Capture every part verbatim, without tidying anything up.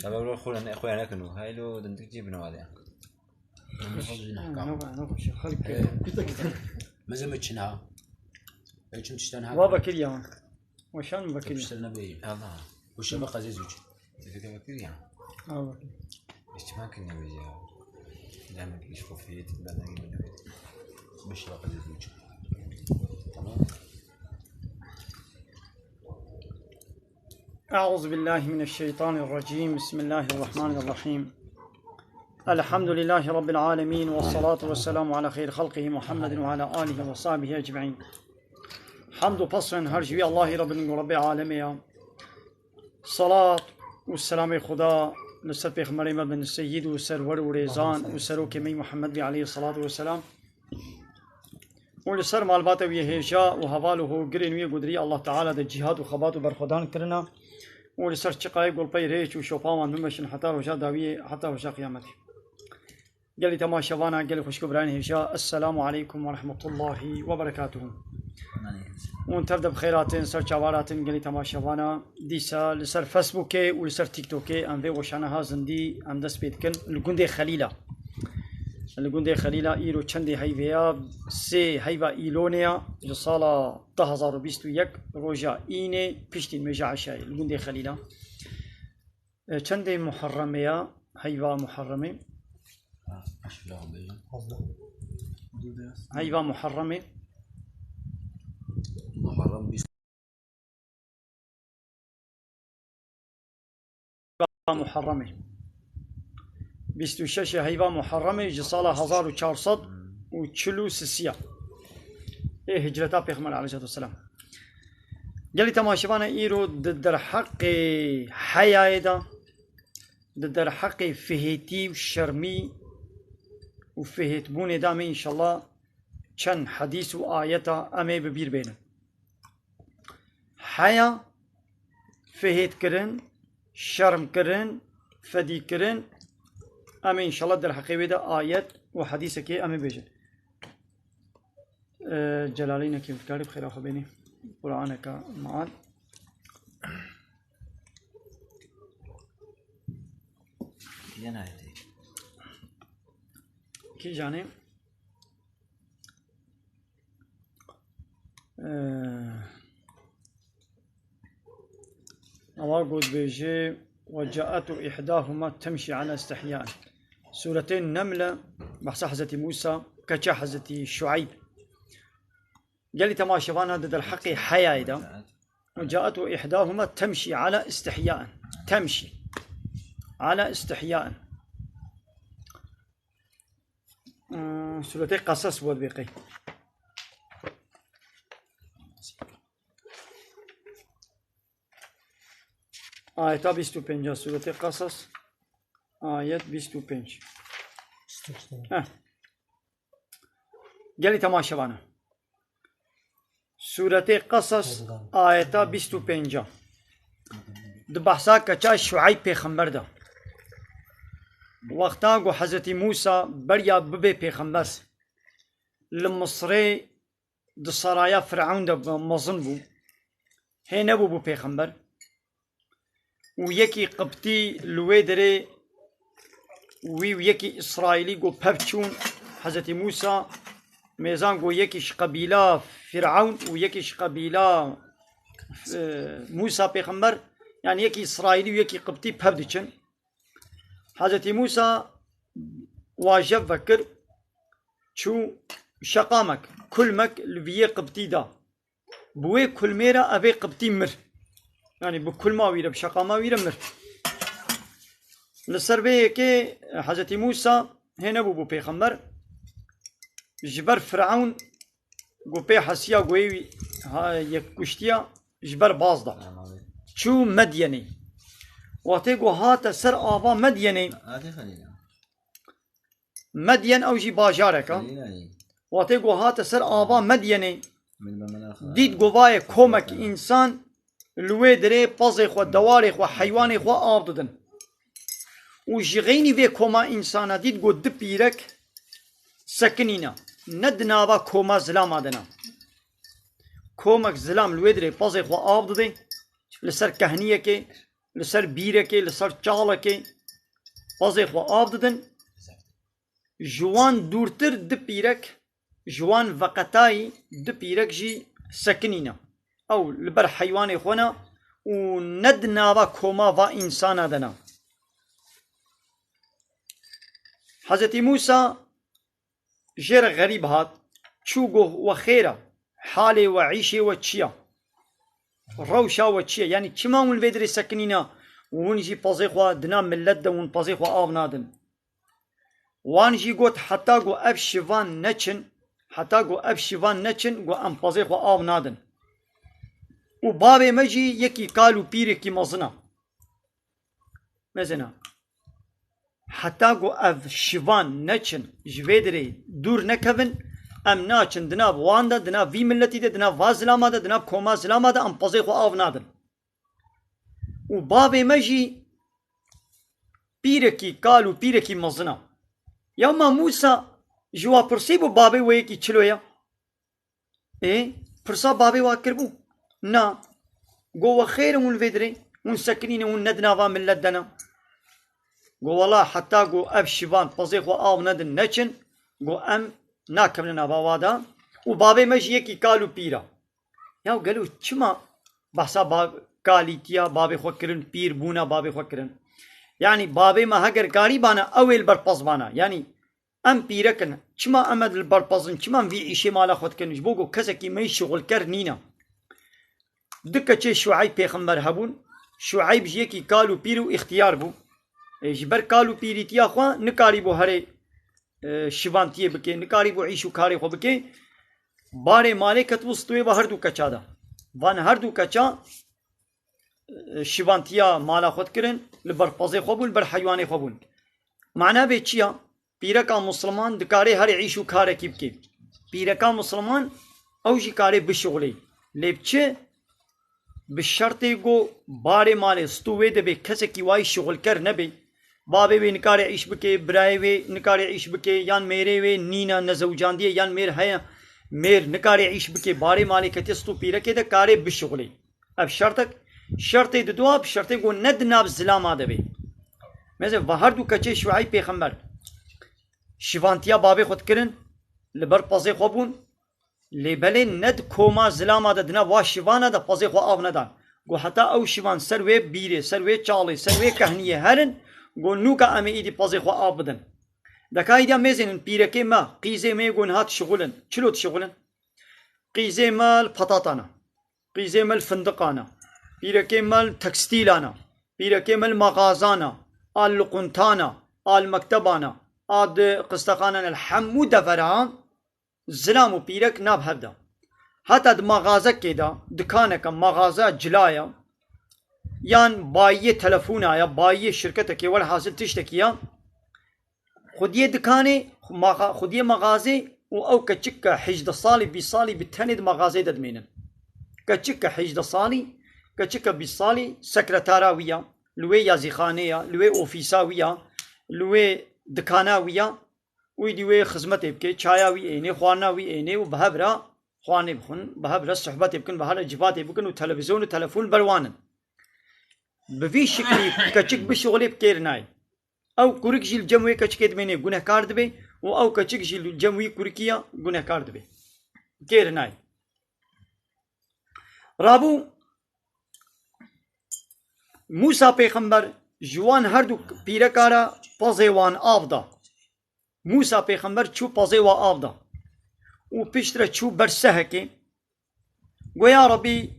Ev ewro xwe ne, xwe ne kino. Haylo dindik cî bino wade. Ana, ana, ana, xwe xelk. Mezeme çina. Ew çim tiştan ha. Wa bakir ya. Weşan bakir ya. Tiştan ne beyim. Allah. Bu şebe qazê zûç. Tefeke bakir ya. Ha, bakir. İşte bakir ne beyim ya. Demek iş kofiyet, ben de gibi. Bu şebe qazê zûç. Tamam. أعوذ بالله من الشيطان الرجيم. بسم الله الرحمن الرحيم. الحمد لله رب العالمين، والصلاة والسلام على خير خلقه محمد وعلى آله وصحبه أجمعين. Hamd û pesên her ji wî Allahî Rabbin û Rabbê alemê ya. Salat û selamê Xuda li ser pêxemberê me bin, seyyid û serwer û rêzan û serokê me Muhammed bî aleyhî salatu ve selam. û li ser malbata wî hêja û heval û hogirên wî gudirî Allah Teala de cîhad û xebat û berxwedan kirina û li ser çiqayê gulpey rêç û şopa wan bimeşin heta roja dawiyê, heta roja qiyametê. Gelî temaşevana, gelî xwişk û birayên hêja, Esselamu aleykum ve rahmetullahi ve berekatuhu. Hûn tev de bi xêr hatin, ser çavar hatin, gelî temaşevana. Dîsa li ser Facebookê û li ser TikTokê em vê weşana ha zindî em dest pê dikin. Li gundê Xelîla. Li gundê Xelîla îro çendê heyvê ya? Sê heyva îlonê ya. Ji sala du hezar û bîst û yek roja înê piştî nimêja eşayê li gundê Xelîla. E, çendê Muharremê ya? Heyva Muharremê. Ha, eş filan bêjim. Heyva Muharremê. Muharremê. Bîst û şeş heyva Muharremê ji sala hezar û çar sed û çil û sisiya. Ê hicreta Pêxember aleyhissalatu vesselam. Gelî temaşevana îro di derheqê heyayê de, di derheqê fihêtî û şermî û fihêtbûnê de em ê înşallah çend hedîs û ayeta em ê bi bîr bênin. Heya, fihêtkirin, şermkirin, fedîkirin, em ê înşallah derheqê wê de ayet û hedîsekê em ê bêjin. Ee, Celalînekî, karî bi xêra xwe bênî. Quraneke meal. Kîjan e? Ee, Ewa got bêjê, "Ve caetu ihdahuma temşi ala istihyaen." Sûretê Nemle, behsa Hezretî Mûsa, keça Hezretî Şueyb. Gelî temaşevana di derheqê heyayê de. "Ve caetu ihdahuma temşi ala istihyaen." Temşi. Ala istihyaen. Hmm, Sûretê Qesas bû dibê qey. Ayeta bîst û pênc, Sûretê Qesas, ayet bîst û pênc. Heh. Gelî temaşevana. Sûretê Qesas, ayeta bîst û pênc. Di behsa keça Şueyb pêxember de. Wexta ku Hezretî Mûsa beriya bibe pêxember, li Misrê di saraya Firewn de mezin bû. Hê nebûbû pêxember. Û yekî Qibtî li wê derê wî û yekî Îsraîlî ku pev çûn Hezretî Mûsa, mêzan ku yekî ji qebîla Firewn û yekî ji qebîla, e, Mûsa pêxember, yanî yekî Îsraîlî û yekî Qibtî pev diçin. Hezretî Mûsa wajev vekir, çû şeqamek, kulmek li vî yê Qibtî da. Bi wê kulmê re evê Qibtî mir. Yanî bi kulma wî re, bi şeqama wî re mir. Li ser vê yekê Hezretî Mûsa hê nebûbû pêxember. Ji ber Firewn ku pê hesiya, ku ê wî ha-, yek kuştiya, ji ber baz da. Çû Medyenê. Wextê ku hate ser ava Medyenê, Medyen ew jî bajarek e. Wextê ku hate ser ava Medyenê, dît ku vayê komek însan li wê derê pezê xwe, dewarê xwe, heywanê xwe av didin. Û ji xeynî vê koma însana dît ku du pîrek sekinîne, ne di nava koma zilama de ne. Komek zilam li wê derê pezê xwe av didê, li ser kehniyekê, li ser bîrekê, li ser çalekê pezê xwe av didin. Ji wan dûrtir du pîrek, ji wan veqetayî du pîrek jî sekinîne. Ew li ber heywanê xwe ne û ne di nava koma va însana de ne. Hezretî Mûsa jê re xerîb hat, çû got, we xêr e, halê we, îşê we çi ye? Rewşa we çi ye? Yanî çima hûn vê dirê sekinîne û hûn jî pezê xwe dina millet de hûn pezê xwe av nadin? Wan jî got, heta ku ev şivan neçin, heta ku ev şivan neçin, ku em pezê xwe av nadin. Û bavê me jî yekî kal û pîrekî mezin e. Mezin e. Heta ku ev şivan neçin, ji vê dirê dûr nekevin, em naçin di nav wan de, di nav vî miletî de, di nav va zilama de, di nav koma zilama de, em pezê xwe av nadin. Û bavê me jî pîrekî kal û pîrekî mezin e. Ya ma Mûsa ji wa pirsî bû, bavê we yekî çilo ye? Ê, pirsa bavê wa kiribû? Na. Go, we xêr in hûn vê dirê, hûn sekinîne, hûn ne di nava millet de ne. Go, wela heta go ev şivan pezê xwe av nedin neçin, go em nakevine nava wa de. Û bavê me jî yekî kal û pîr e. Ya gelo çima behsa ba-, kalîtiya bavê xwe kirin, pîrbûna bavê xwe kirin? Yanî bavê me heger karîbana, ew ê li ber pez bana. Yanî em pîrek in, çima em ê li ber pez in, çima em vî îşê mala xwe dikin? Ji bo ku kesekî me yî şixulker nîne. Du keçê Şueyb pêxember hebûn. Şueyb ji yekî kal û pîr û îxtiyar bû. Ê, ji ber kal û pîrîtiya xwe nikarîbû herê, e, şivantiyê bike, nikarîbû îş û karê xwe bike. Barê malê ketibû stûyê ve her du keça de. Van her du keça, e, şivantiya mala xwe dikirin, li ber pezê xwe bûn, li ber heywanê xwe bûn. Mana vê çi ya? Pîreka Musliman dikare herê îş û karekî bike. Pîreka Musliman ew jî kare bişuxulê. Lê bi çi? Bi şertê ku barê malê stû wê de bê, kesekî wayî şuxulker nebe. Bavê wê nikare îş bike, birayê wê nikare îş bike, yan mêrê wê nîne, nezewcandiye, yan mêr heye, mêr nikare îş bike, barê malê ketiye stû pîrekê de, kare bişuxulê. Ev şertek, şertê diduwa bi şertê ku ne di nav zilama de bê. Mesela va her du keçê Şueyb pêxember şivantiya bavê xwe dikirin, li ber pezê xwe bûn, lê belê ne di koma zilama de, di nav wa şivana de pezê xwe av nedan. Go heta ew şivan ser wê bîrê, ser wê çalê, ser wê kehniyê herin, go nûka em ê îdî pezê xwe av bidin. Deka îdî em mêzênin pîrekê me, qîzê me yê go niha dişixulin. Çilo dişixulin? Qîzê me li petatan e. Qîzê me li findiqan e. Pîrekê me li tekstîlan e. Pîrekê me li mexazan e. A li quntan e. A li mekteban e. A di qistexanan e. Li hemû deveran zilam û pîrek nav hev de. Heta di mexazekê de, dikaneke, mexaze cila ye, yan bayiyê telefona ye, bayiyê şirketekê, welhasil tiştekî ye. Xwediyê dikanê, maxa-, xwediyê mexazê û ew keçik ke hejdeh salî, bîst salî bi tenê di mexazê de dimênin. Keçik ke hejdeh salî, keçik ke bîst salî sekretara wî ya, li wê yazîxanê ya, li wê ofîsa wî ya, li wê dikana wî ya, wî dî wê xizmetê bike, çaya wî ênê, xwarina wî ênê û bi hev re xwarinê bixwin, bi hev re sohbetê bikin, bi hev re civatê bikin û televîzyon û telefon ber wan in. Bi vî şiklî keçik bişuxulê bi kêr nayê. Ew kurik jî li cem wê keçikê dimêne, gunehkar dibe û ew keçik jî li cem wî kurikî ya gunehkar dibe. Kêr nayê. Rabû Mûsa pêxember ji wan her du pîreka re pezê wan av da. Mûsa pêxember çû pezê wa av da û piştre çû ber sehekê. Go, ya Rebî,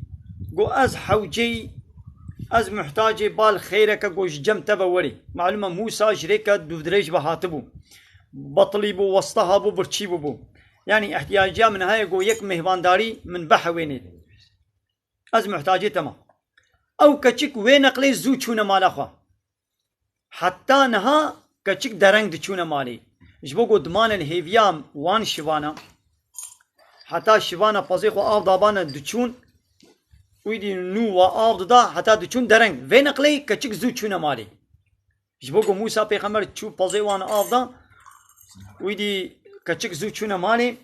go, ez hewceyî, ez muhtacê bal xêreke, go, ji cem te ve werê. Malûm e Mûsa ji rêke dûvdirêj ve hatibû. Betilî bû, westa hebû, birçî bûbû. Yanî, ihtiyaciya min heye, go, yek mêhvandarî min bihewênê. Ez muhtacê te me. Ew keçik wê neqlê zû çûne mala xwe. Heta niha keçik dereng diçûne malê. Ji bo ku dimane li hêviya wan şivana. Heta şivana pezê xwe av dabane diçûn. Wî dî nû wa av dida heta diçûn dereng. Vê neqlê keçik zû çûne malê. Ji bo ku Mûsa pêxember çû pezê wan av da, wî dî keçik zû çûne malê.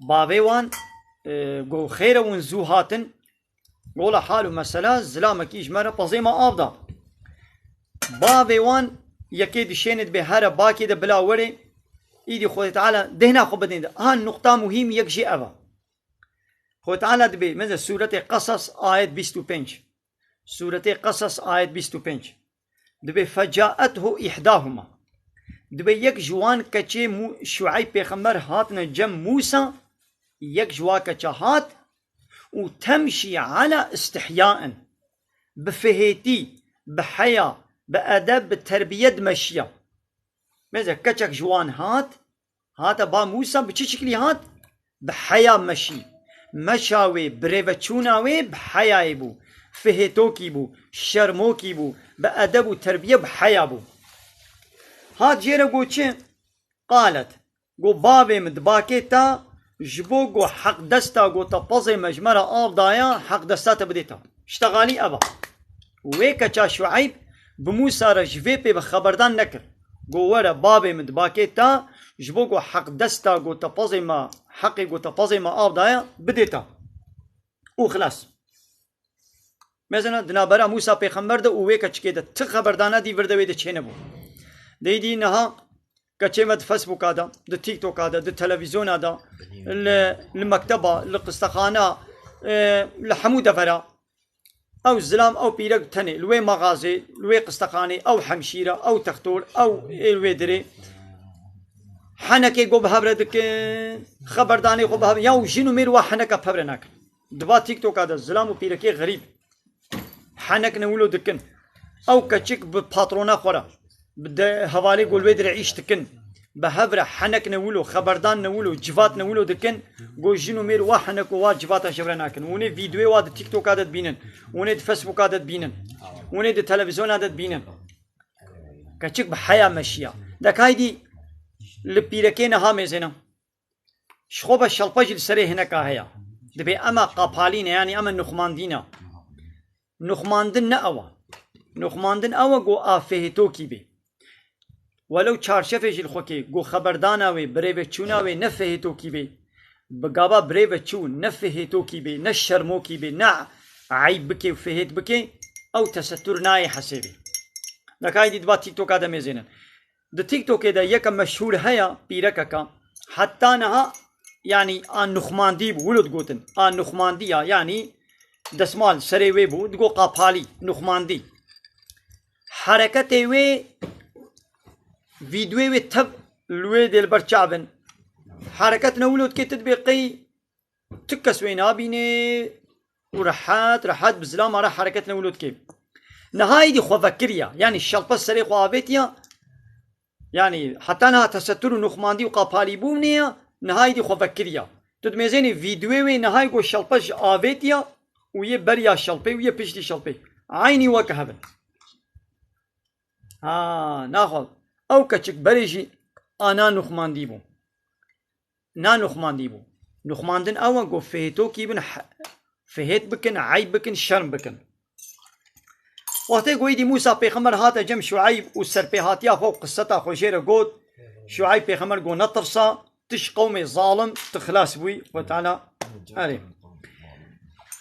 Bavê wan, e, go xêr e hûn zû hatin. Gola hal û mesela zilamekî ji me re pezê me av da. Bavê wan yekê dişêne dibê here bakê de bila were, îdî Xwedê Teala dehna xwe bidên de. Ha nuqta muhîm yek jî ev e. Xwedê Teala dibê, mesela Sûretê Qesas ayet bîst û pênc. Sûretê Qesas ayet bîst û pênc. Dibê fecaethu îhdahuma. Dibê yek ji wan keçê Mû-, Şueyb pêxember hatine cem Mûsa, yek ji wa keça hat û temşî ala istihyain. Bi fihêtî, bi heya, bi edeb, bi terbiyet meşiya. Mesela keçek ji wan hat, hate ba Mûsa bi çi şiklî hat? Bi heya meşî. Meşa wê, birêveçûna wê bi heyayê bû. Fihêtokî bû, şermokî bû, bi edeb û terbiye bi heya bû. Hat jê re got çi? Qalet. Got bavê min di bakê te ji bo got heq desta got te pezê me ji me re av daya, heq desta te bidê te. Ştexalî ev e. Wê keça Şueyb bi Mûsa re ji vê pê ve xeberdan nekir. Got were bavê min di bakê te ji bo got heq desta got te pezê me, heqê got te pezê me av daya, bidê te. Û xilas. Mesela di navbera Mûsa pêxember de û wê keçikê de ti xeberdana dî vir de wê de çênebû. Dey dî niha keçê me di Facebooka de, di TikToka de, di televîzyona de, li, li mekteba, li qistexana, e, li hemû devera. Ew zilam, ew pîrek tenê, li wê mexazê, li wê qistexanê, ew hemşîre, ew textor, ew ê li wê dirê. Henekê got bi hev re dikin, xeberdanê xwe bi hev re, ya û jin û mêr wa heneka bi hev re nakin. Di va TikToka de zilam û pîrekê xerîb henek ne wilo dikin. Ew keçik bi patrona xwe re, bi de hevalê got li wê dirê îş dikin. Bi hev re henek ne wilo, xeberdan ne wilo, civat ne wilo dikin. Got jin û mêr wa henek û wa civata ji hev re nakin. Hûnê vîdyoyê wa di TikToka de dibînin. Hûnê di Facebooka de dibînin. Hûnê di televîzyona de dibînin. Keçik bi heya meşiya. De kaydî li pîrekê niha mêzêne. Ji xwe ve şelpe jî li serê hineka heye. Dibê ema qapalî ne, yanî ema nuxmandî ne. Nuxmandin ne ew e. Nuxmandin ew e ku a fihêtokî bê. Welew çarşefê jî li xwe kê, ku xeberdana wê, birêveçûna wê ne fihêtokî bê. Bi gava birêveçûn ne fihêtokî bê, ne şermokî bê, ne eyb bikê û fihêt bikê, ew tesetûr nayê hesêbê. Neka êdî di va TikToka de mêzênin. Di TikTokê de yeke meşhûr heye, pîrekeka. Heta niha, yanî a nuxmandî bû, wilo digotin. A nuxmandî ya, yanî desmal serê wê bû, digo qapalî, nuxmandî. Hereketê wê, vîdyoyê wê tev li wê dê li ber çav in. Hereket ne wilo dikê, tu dibê qey tu kes wê nabînê û rehet, rehet bi zilama re hereket ne wilo dikê. Niha êdî xwe vekiriya, yanî şelpe serê xwe avêtiya, yanî heta niha tesetûr û nuxmandî û qapalîbûnê ya, niha êdî xwe vekiriya. Tu dimêzênî vîdyoyê wê niha got şelpe ji avêtiya û yê beriya şelpê û yê piştî şelpê. Eynî weke hev in. Ha, naxwe. Ew keçik berê jî ana nuxmandî bû. Na nuxmandî bû. Nuxmandin ew e ku fihêtokî bin, he-, fihêt bikin, eyb bikin, şerm bikin. Wextê ku êdî Mûsa pêxember hate cem Şueyb û serpêhatiya xwe û qiseta xwe jê re got, Şueyb pêxember got, netirsa, tu ji qewmê zalim, tu xilas bûyî, Xwedê Teala. Erê.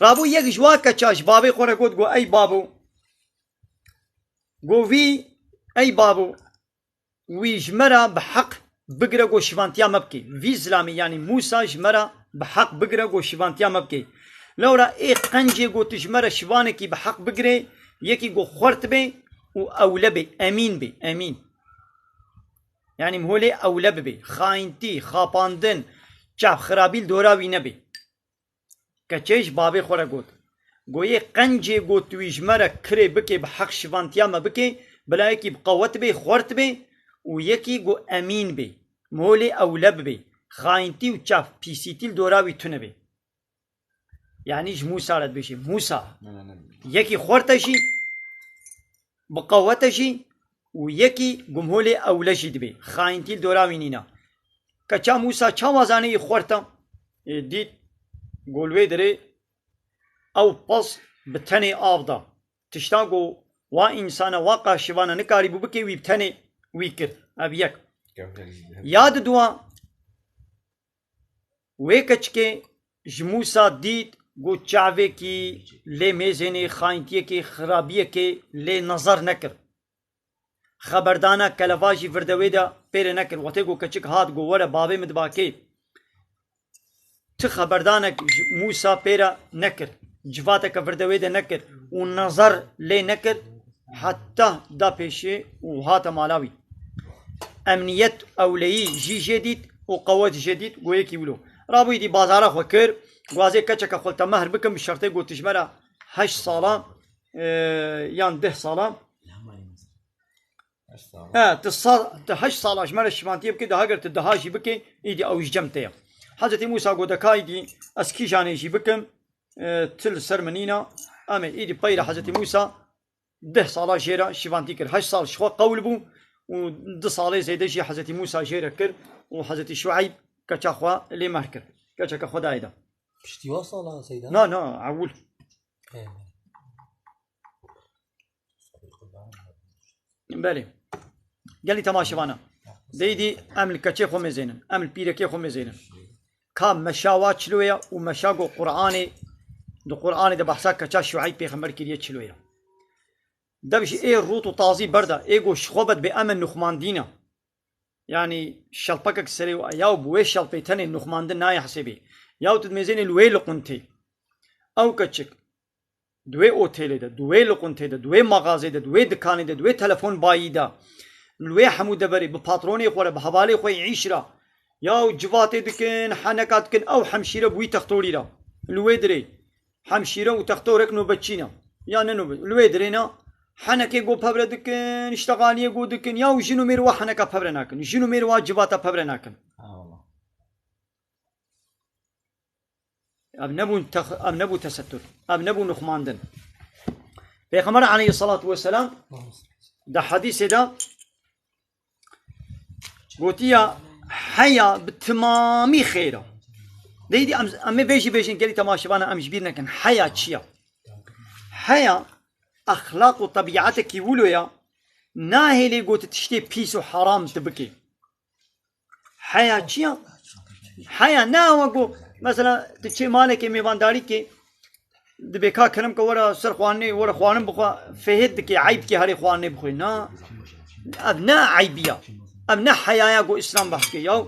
Rabû yek ji wa keça ji bavê xwe re got, got, ey babo, got vî, ey babo, wî ji me re bi heq bigire ku şivantiya me bike. Vî zilamî, yanî Mûsa ji me re bi heq bigire ku şivantiya me bike. Lewra ê qencê ku tu ji me re şivanekî bi heq bigirê, yekî ku xwert bê û ewle bê, emîn bê, emîn. Yanî miholê ewle bibê, xayintî, xapandin, çavxirabî li dora wî nebê. Keçê ji bavê xwe re got, got, yê qencê got tu wî ji me re kirê bikê, bi heq şivantiya me bikê, bila yekî bi qewet bê, xwert bê û yekî got emîn bê, miholê ewle bibê, xayintî û çav pîsîtî li dora wî tune bê. Yanî ji Mûsa re dibêje, Mûsa, yekî xwert e jî, bi qewet e jî û yekî gumholê ewle jî dibê. Xayintî li dora wî nîne. Keça Mûsa çawa zanî xwert e? Ê dît, got li wê dirê ew pez bi tenê av da. Tişta ku wa însana, wa qaşivana nikarîbû bikê, wî bi tenê wî kir. Ev yek. Ya diduwa, wê keçikê ji Mûsa dît ku çavêkî lê mêzênê, xayintiyekê, xirabiyekê lê nezar nekir. Xeberdana keleva jî vir de wê de pê re nekir. Wextê ku keçik hat, got, "Were, bavê min dibakê." Ti xeberdanek ji Mûsa pê re nekir. Civateke vir de wê de nekir û nezar lê nekir. Heta da pêşê û hate mala wî. Emniyet ewleyî jî jê dît û qewet jê dît, got, "Yekî wilo." Rabû îdî bazara xwe kir, "Gwazê keçeke xwe li te mehr bikim, bi şertê got tu ji me re heşt sala, e, yan deh sala." He, tu sa-, tu heşt sala ji me re şivantiyê bikî, daha ger tu daha jî bikî, îdî ew ji cem te ye. Hezretî Mûsa got, "De ka îdî ez kîjanê jî bikim, e, tu li ser min nîna." Em ê îdî peyre Hezretî Mûsa deh sala jê re şivantî kir. Heşt sal ji xwe qewl bû û du salê zêde jî Hezretî Mûsa jê re kir û Hezretî Şueyb keça xwe lê mehr kir. Keçeke xwe dayê de. Piştî wa sala Seyda? Na, na, ewil. He. Belê. Gelî temaşevana. Deydî em li keçê xwe mêzênin. Em li pîrekê xwe mêzênin. Ka meşa wa çilo ye û meşa go Qur'anê, di Qur'anê de behsa keça Şueyb pêxember kiriye çilo ye. Dev ji ê rût û tazî berda, ê go ji xwe bet bê em e nuxmandîna. Yanî şelpekek serê û ya û bi wê şelpê tenê nuxmandin nayê hesêbê. Ya û tu dimêzênê li wê liquntê. Ew keçik. Di wê otêlê de, di wê liquntê de, di wê maxazê de, di wê dikanê de, di wê telefon bayî de, li wê hemû deverê, bi patronê xwe re, bi hevalê xwe yî îş re, ya û civatê dikin, heneka dikin, ew hemşîre bi wî textorî re. Li wê dirê hemşîre û textorek nobetçî ne. Ya ne nobet, li wê dirê ne, henekê go pevre dikin, îştexaliyê go dikin, ya û jin û mêr wa heneka pevre nakin, jin û mêr wa civata pevre nakin. Ev nebûn tex-, ev nebû tesettur. Ev nebû nuxmandin. Pêxember aleyhissalatu vesselam di hedîsê de gotiya, "Heya bi timamî xêr e." Deydî em, em ê vê jî bêjin, gelî temaşevana em ji bîr nekin. Heya çi ye? Heya exlaq û tebîetekî wilo ye, nahêlê got tiştê pîs û heram tu bikê. Heya çi ya? Heya ne awa ku, mesela, tu çê malekê mêvandarîkê, dibê ka kerem ke were ser xwarinê, were xwarin bixwe, fêhêt dikê, eyb dikê herê xwarinê bixwê. Na, ev ne eybî ya. Ev ne heyaya ku Îslam behs dike. Yaw,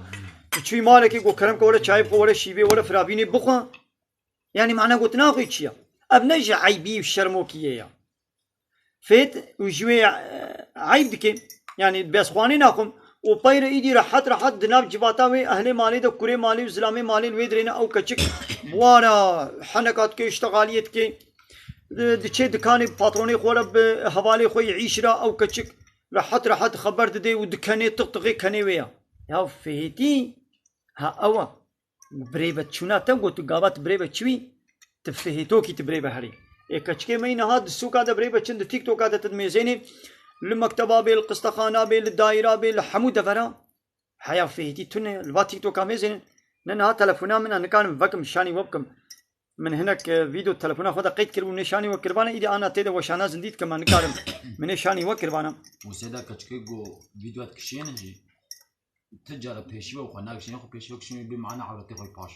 tu çûyî malekê ku kerem ke were çayê bixwe, were şîvê, were firabînê bixwe. Yanî mana gotina xwe çi ya? Ev ne ji eybî û şermokiyê ya. Fêt û ji wê, e, eyb dike. Yanî dibê ez xwanê naxwim û peyre îdî rehet rehet di nav civata wê ehlê malê de, kurê malê û zilamê malê li wê dirêne ew keçik bi wa re heneka dike, îştexaliyê dike. Di, diçê dikanê patronê xwe re, bi hevalê xwe yê îş re ew keçik rehet rehet xeber didê û dikenê, tiq tiqê kenê wê ya. Ya fêhêtî ha ew e. Birêve çûna te got, tu gava tu birêve çûyî, tu fihêtokî tu birêve herî. Ê keçikê me yî niha di sûka de birêve çin, di TikToka de tu dimêzênê, li mekteba bê, li qistexana bê, li dayîra bê, li hemû devera. Heya fihêtî tune, li va TikToka mêzênin. Ne niha telefona min e, nikarim vekim, şanî we bikim. Min hinek, e, vîdeo telefona xwe de qeyd kiribû, nê şanî we kiribane, îdî ana tê de weşana zindî dikim, me nikarim. Min nê şanî we kiribane. Û sêda keçikê ku vîdeo dikişênin jî. Ti cara pêşî ve xwe nakişîne, xwe pêşî ve kişîne bê mana ewretê xwe paş.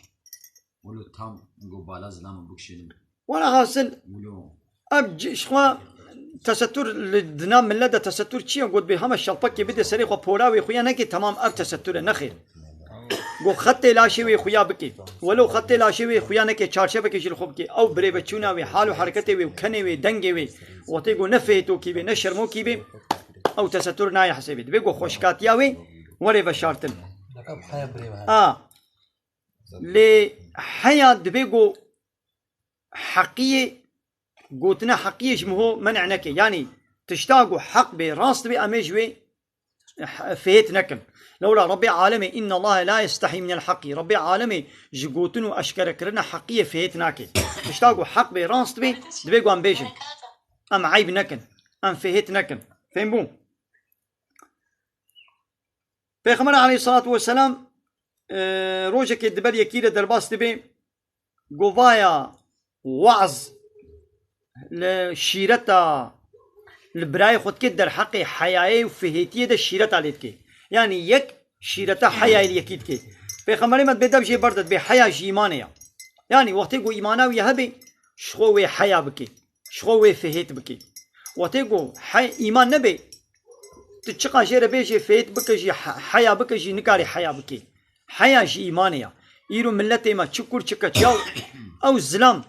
Wilo tam go bala zilaman bikişînin. Wela hasil, Wilo. Ev ci-, ji xwe tesettur li dina millet de tesettur çi ye? Got bê heme şelpekê bide serê xwe pora wê xuya neke, temam ev tesettur e, nexêr. Go xetê laşê wê xuya bike. Welo xetê laşê wê xuya neke, çarşevekê jî li xwe bike. Ew birêveçûna wê, hal û hereketê wê û kenê wê, dengê wê. Wextê go ne fihêtokî bê, ne şermokî bê, ew tesettur nayê hesêbê. Dibê ku xweşikatiya wê were veşartin. Laqab heya birêve. A. Lê heya dibê ku heqiyê, gotina heqiyê ji miho men'e neke. Yanî tişta ku heq bê, rast bê, em ê ji wê fihêt nekin. Lewla Rabbê alemê, inna Allahe la yestehî minel heqî. Rabbê alemê ji gotin û eşkerekirina heqiyê fihêt nake. Tişta ku heq bê, rast bê, dibê ku em bêjin. Em eyb nekin. Em fihêt nekin. Fêm bû? Pêxember aleyhissalatu vesselam, e, rojekê di ber yekî re derbas dibe, govaya waz li şîreta li birayê xwe dike, derheqê heyayê û fihêtiyê de şîreta lê dike. Yanî yek şîreta heyayê li yekî dike. Pêxemberê me dibê dev jê berde, dibê heya ji îmanê ya. Yanî wextê ku îmana wî hebe, ji xwe wê heya bike. Ji xwe wê fihêt bike. Wextê ku he-, îman nebe, Tu çiqa jê re bêjê fêt bike jî, he-, heya bike jî, nikarê heya bikê. Heya ji îmanê ya. Îro miletê me çi kur çi keç ya, ew zilam.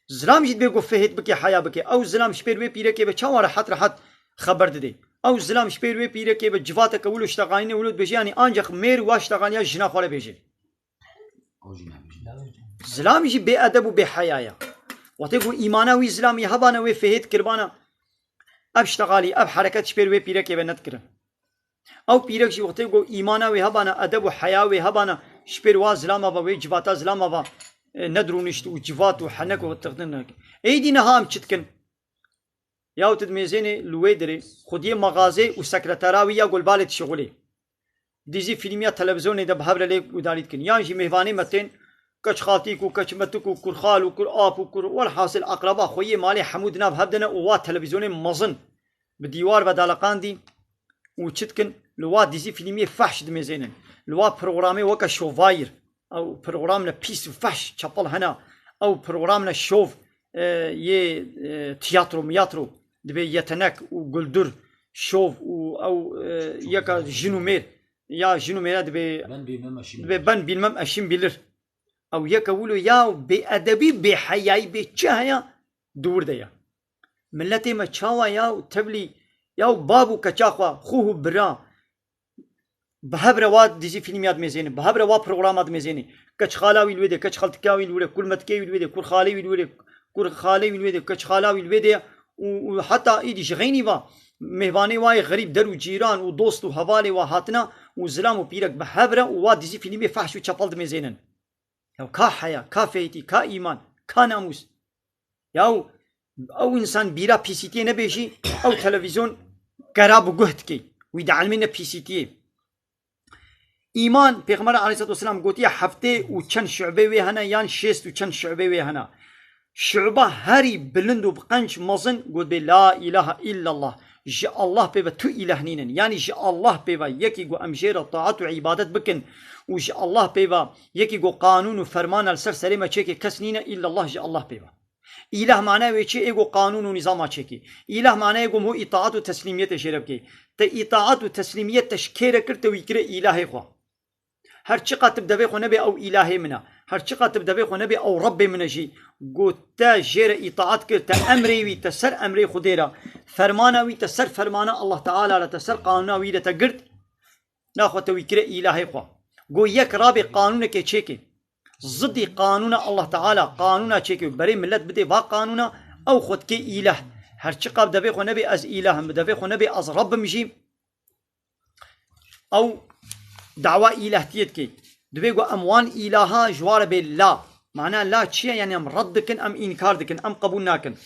Zilam jî dibê ku fêt bike, heya bike. Ew zilam ji pêr wê pîrekê be çawa rehet rehet xeber dide? Ew zilam ji pêr wê pîrekê be civateke wilo ştexanîne wilo dibêje, yanî ancaq mêr wa ştexaniya jina xwe re bêje. Zilam jî bêedeb û bêheya ya. Wextê ku îmana wî zilamî hebana wê fêhêt kiribana, ev ştexalî, ev hereket ji pêr wê pîrekê ve nedikirin. Ew pîrek jî wextê ku îmana wê hebana, edeb û heya wê hebana, ji pêr wa zilama ve, wê civata zilama ve, e, nedirûnişt û civat û henek û tixdin nek. Êdî niha em çi dikin? Yaw tu dimêzênê li wê dirê, xwediyê mexazê û sekretera wî ya golbalê dişixulê. Dizî fîlm ya televîzyonê de bi hev re lê guhdarî dikin. Yan jî mêvanê me tên, keçxaltîk û keçmetik û kurxal û kurap û kur-, welhasil aqraba xwe yê malê hemû di nav hev de ne û wa televîzyonê mezin bi dîwar ve daleqandî û çi dikin? Li wa dizî fîlmiyê fehş dimêzênin. Li wa programê weke şovayir. Ew programine pîs û fehş, çapel hene. Ew programine şov, e, yê, e, tiyatro, miyatro. Dibê yetenek û guldur, şov û ew, e, yeka jin û mêr. Ya jin û mêre dibê, Ben bilmem eşim. Dibê ben bilmem eşim bilir. Ew yeke wilo ya bêedebî, bêheyayî, bê çi heya di wir de ya. Miletê me çawa ya û tevlî ya û bab û keça xwe, xûh û bira, bi hev re wa dizî fîlmî ya dimêzêne, bi hev re wa programa dimêzêne. Keç xala wî li wê de, keç xaltika wî li wir e, kurmetikê wî li wê de, kur xalê wî li wir e, kur xalê wî li wê de, keç xala wî li wê de û, û heta îdî ji xeynî va mêvanê wa yê xerîb, der û cîran û dost û hevalê wa hatina û zilam û pîrek bi hev re û wa dizî fîlmê fehş û çepel dimêzênin. Ya ka heya, ka feytî, ka îman, ka namûs. Ya ew însan bîra pîsîtiyê nebê jî, ew televîzyon kera bi guh dikê. Wî dielmê ne pîsîtiyê. Îman, Pêxember aleyhisselatu vesselam gotiye heftê û çend şu'bê wê hene, yan şêst û çend şu'bê wê hene. Şu'ba herî bilind û bi qenc mezin got bê la ilahe illallah. Ji Allah pê ve tu îlah nînin. Yanî ji Allah pê ve yekî ku em jê re taat û îbadet bikin û ji Allah pê ve yekî ku qanûn û fermana li ser serê me çêkê kes nîne, illallah ji Allah pê ve. Îlah manaya wê çi? Ê ku qanûn û nîzama çêkê. Îlah manaya ku em ho îtaat û teslîmiyetê jê re bikê. Te îtaat û teslîmiyet te ji kê re kir, te wî kire îlahê xwe. Her çiqat bi devê xwe nebê ew îlahê min e. Her çiqat bi devê xwe nebê ew Rebbê min e jî. Got te jê re îtaat kir, te emrê wî, te ser emrê Xwedê re, fermana wî, te ser fermana Allah Teala re, te ser qanûna wî re te girt. Naxwe te wî kire îlahê xwe. Got yek rabê qanûnekê çêkê. Zidî qanûna Allah Teala, qanûna çêkê û berê millet bidê va qanûna, ew xwe dikê îlah. Her çiqat bi devê xwe nebê ez îlah im, bi devê xwe nebê ez Rebb im jî. Ew dawa îlahtiyê dike. Divê ku em wan îlaha ji wa re bê la. Mana la çi ye? Yanî em red dikin, em înkar dikin, em qebûl nakin.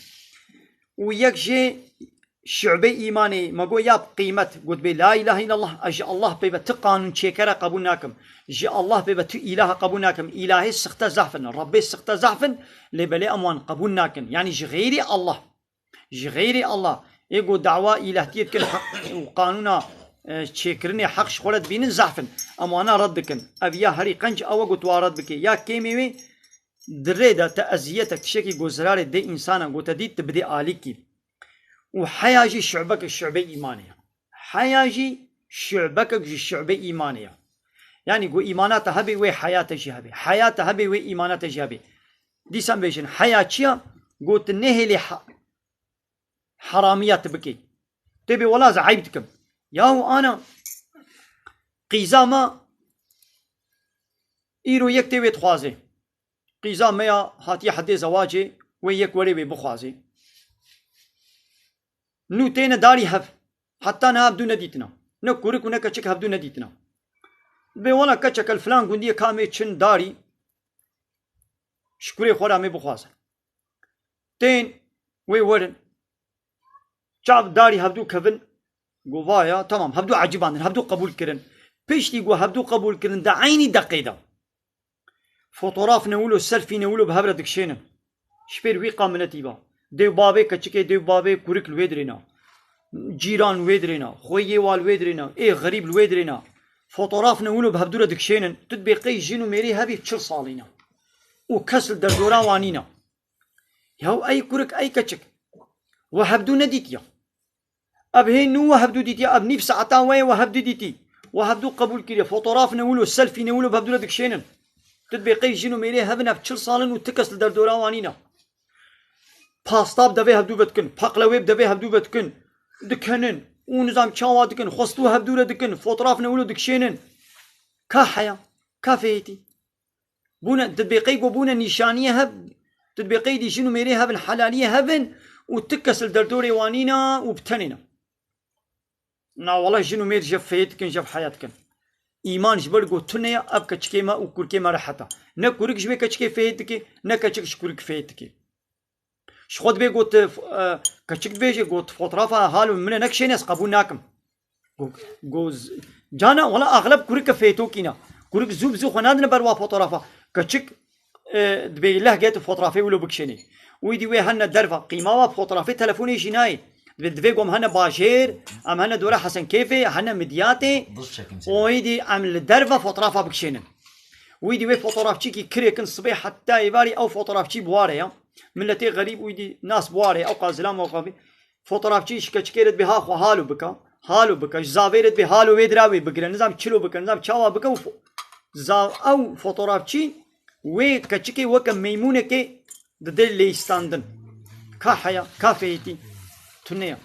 Û yek jê şu'bê îmanê me got ya bi qîmet, got bê la îlahe illallah, ez ji Allah pê ve ti qanûn çêkere qebûl nakim. Ji Allah pê ve tu îlaha qebûl nakim. Îlahê sixte zehf in, Rebbê sixte zehf in, lê belê em wan qebûl nakin. Yanî ji xeyrê Allah. Ji xeyrê Allah, ê ku dawa îlahtiyê dikin heq û qanûna, e, çêkirinê heq ji xwe re dibînin, zehf in. Em wana red dikin. Ev ya herî qenc ew e ku tu wa red bikê. Ya kêmê wê di rê de te eziyetek, tiştekî ku zirarê dê însana ku te dît, tu bidê alîkî. Û heya jî şu'beke şu'bê îmanê ye. Heya jî şu'bekek ji şu'bê îmanê ye. Yanî ku îmana te hebê, wê heya te jî hebê. Heya te hebê, wê îmana te jî hebê. Dîsan bêjin, heya çi ya? Got, tu nehêlî he-, heramiya tu bikî. Tê bê wela ez eyb dikim. Yahu ana, qîza me îro yek tê wê dixwazê. Qîza me ya hatiye hedê zewacê, wê yek werê wê bixwazê. Nû têne darî hev. Heta niha hevdû nedîtina. Ne kurik û ne keçik hevdû nedîtina. Bê wela keçeke li filan gundiyê ka em ê çin darî ji kurê xwe re em ê bixwazin. Tên wê werin. Çav darî hevdû kevin. Got vaya, tamam, hevdû ecibandin, hevdû qebûl kirin. Piştî ku hevdû qebûl kirin, di eynî deqê de. Fotograf ne wilo, selfie ne wilo bi hev re dikişênin. Ji pêr wî qa miletî ba. Dê û bavê keçikê, dê û bavê kurik li wê dirê ne. Cîran li wê dirê ne. Xweyê wa li wê dirê ne. Ê xerîb li wê dirê ne. Fotograf ne wilo bi hevdû re dikişênin. Tu dibê qey jin û mêrê hevî çil salî ne. Û kes li derdora wa nîne. Yaw ey kurik, ey keçik. We hevdû nedîtiye. Ev hê nû we hevdû dîtiye, ev nîv saeta we ye we hevdû dîtî. We hevdû qebûl kiriye. Fotoğraf ne wilo, selfie ne wilo bi hevdû re dikişênin. Tu dibê qey jin û mêrê hevin, ev çil sal in û ti kes li derdora wan nîne. Pasta bi devê hevdû ve dikin, paqlewê bi devê hevdû ve dikin, dikenin û nizam çawa dikin, xwestû hevdû re dikin, fotoğraf ne wilo dikişênin. Ka heya, ka fêhêtî. Bûne, tu dibê qey ku bûne nîşaniyê hev, tu dibê qey dî jin û mêrê hevin, helaliyê hevin û ti kes li derdorê wan nîne û bi tenê ne. Na wela jin û mêr jev fêhêt dikin, jev heya dikin. Îman ji ber ku tune ye, ev keçikê me û kurikê me rehet e. Ne kurik ji wê keçikê fêhêt dike, ne keçik ji kurik fêhêt dike. Ji xwe dibê got, e, keçik dibêje, got, fotoğrafa hal û min e nekişêne, ez qebûl nakim. Got, got, cana, wela axleb kurike fêtokî ne. Kurik zû bi zû xwe nadine ber wa fotoğrafa. Keçik, e, dibê leh get fotoğrafê wilo bikişênê. Wî dî wê hene derva, qîma wa fotoğrafê telefonê jî nayê. Dibê, divê gom hene bajêr, em hene dora Hesenkêfê, hene Midyatê. Dış çekim seni. Wî dî em li derva fotoğrafa bikişênin. Wî dî wê fotoğrafçîkî kirêkin sibê heta êvarî ew fotoğrafçî bi ware ya. Miletê xerîb wî dî nas bi ware, ew qas zilam ew qavî. Fotoğrafçî ji keçikê re dibê ha xwe halo bike, halo bike, ji zavê re dibê halo wê dira wê bigire, nizam çilo bike, nizam çawa bike û fo-, za-, ew fotoğrafçî wê keçikê weke meymûnekê dide lêstandin. Ka heya, ka fêhîtî. Tune ye.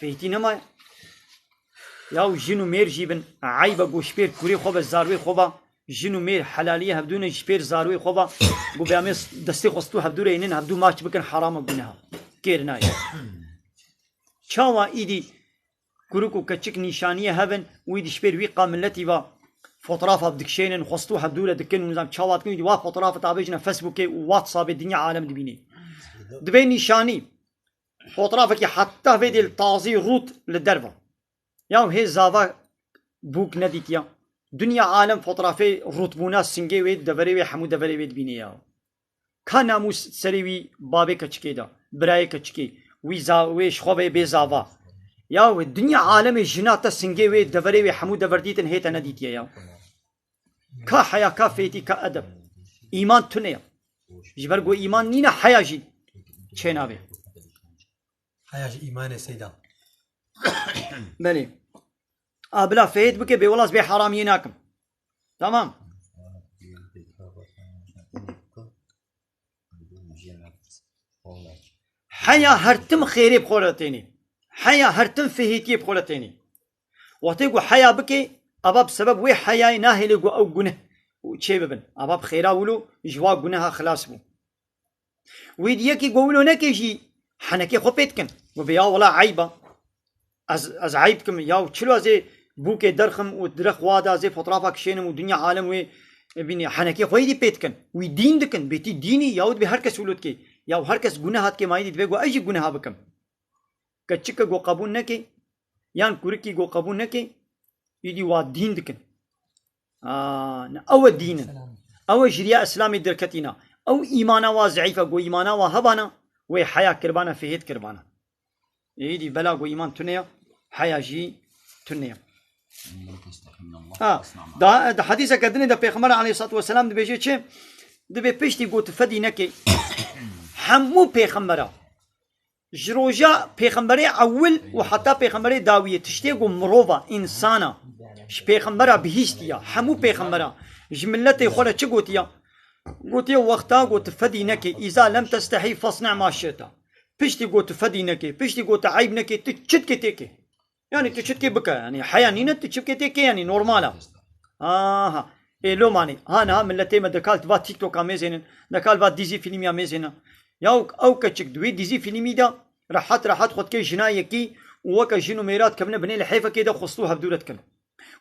Fêhîtî nemaye. Ya û jin û mêr jî bin, eyb e, ku ji pêr kurê xwe be, zarwê xwe be, jin û mêr helaliyê hevdû ne, ji pêr zarwê xwe be, ku be em ê destê xwe stû hevdû re ênin, hevdû maç bikin, heram e, guneha. Kêr nayê. Çawa îdî kurik û keçik nîşaniyê hev in û îdî ji pêr wî qa miletî ve fotoğrafa dikişênin, xwe stû hevdû re dikin û nizam çawa dikin, îdî wa fotoğrafa tabêjine Facebookê û WhatsAppê dinya alem dibînê. Dibê nîşanî, fotoğrafekî heta vê dê li tazî rût li derve. Ya hê zava bûk nedîtiya. Dinya alem fotoğrafê rûtbûna singê wê, deverê wê, hemû deverê wê dibînê ya. Ka namûs serê wî babê keçikê de, birayê keçikê, wî za-, wê ji xwe ve bê zava. Ya wê dinya alemê jina te singê wê, deverê wê, hemû dever dîtin hê te nedîtiye ya. Ka heya, ka fêtî, ka edeb. Îman tune ya. Ji ber ku îman nîne heya jî çênabe. Heya ji îmanê seyda. Belê. A bila fêhêt bike, bê wela ez bê heramiyê nakim. Tamam. Heya her tim xêrê bi xwe re tênê. Heya her tim fêhêtiyê bi xwe re tênê. Wextê ku heya bike, ava bi sebeb wê heyayê nahêle ku ew guneh çê bibin. Ava bi xêra wilo ji wa guneha xilas bû. Wê dî yekî ku wilo neke jî henekê xwe pê dikin. Ku bê ya wela eyb e. Ez, ez eyb dikim. Ya çilo ez ê bûkê derxim û dire xwa de ez ê fotoğrafa kişênim û dinya alem wê bînî. Henekê xwe yê dî pê dikin. Wî dîn dikin. Bêtî dînî ya wê dibê her kes wilo dike. Ya her kes guneha dike, ma yê dî dibê ku ez jî guneha bikim. Keçike ku qebûl neke, yan kurikî ku qebûl neke, îdî wa dîn dikin. Aa, ne, ew e dîn in. Ew e ji riya Îslamê derketîna. Ew îmana wa zeîf e, ku îmana wa hebana, wê heya kirbana, fihêt kirbana. Îdî bela ku îman tune ye, heya jî tune ye. Ha, da, di hedîseke dinê de Pêxember aleyhissalatu vesselam dibêje çi? Dibê piştî ku tu fedî nekê, hemû pêxembera, ji roja pêxemberê ewil û heta pêxemberê dawiyê, tiştê ku mirova, însana, ji pêxembera bihîstiya, hemû pêxembera, ji miletê xwe re çi gotiya? Gotiye, wexta ku tu fedî nekê, îza lem testehî fasne ma şita. Piştî ku tu fedî nekê, piştî ku tu eyb nekê, tu çi dikê têkê. Yani tu çi dikê bike, yani heya nîne, tu çi bikê têkê, yani normal e. Aha. Ê lo manê. Ha niha miletê me dekal va TikToka mêzênin, dekal va dîzî filmiya mêzênin. Ya ew keçik di wê dîzî filmî de rehet rehet xwe dikê jina yekî û weke jin û mêra dikevine binê lihêfekê de xwestû hevdû re dikin.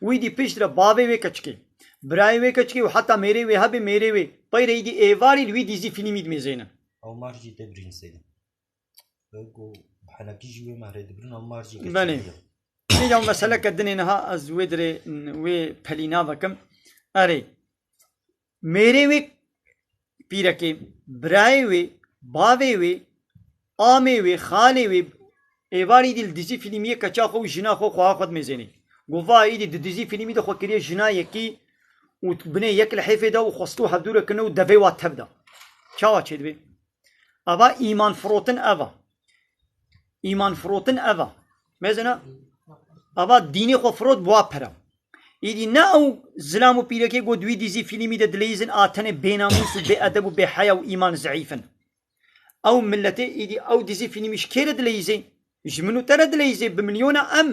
Wî dî pişt re bavê wê keçikê, birayê wê keçikê û heta mêrê wê hebê mêrê wê, peyrê îdî êvarî li wî dîzî filmî dimêzênin. Ew mar jî tê birîn seyda. Ew ku henekî jî wê mehrê dibirin, ew mar jî Belê. Keçikê ye. Vêca mesele ke dinê niha ez wê dirê, wê pelî navekim. Erê. Mêrê wê pîrekê, birayê wê, bavê wê, amê wê, xalê wê, êvarî dî li dizî filmiyê keça xwe û jina xwe xweha xwe dimêzênê. Gova îdî di dizî filmî de xwe kiriye jina yekî û binê yek lihêfê de û xwestû hevdû re kirine û devê wa tev da. Çawa çêdibe? Ava îman firotin ev a. Îman firotin ev a. Mezina, ava dînê xwe firot bi wa pera. Îdî ne ew zilam û pîrekê got di wî dîzî fîlmî de dileyîzin a tenê bênamûs û bêedeb û bêheya û îman zeîf in. Ew miletê îdî ew dîzî fîlmî ji kê re dileyîzê? Ji min û te re dileyîzê, bi milyona em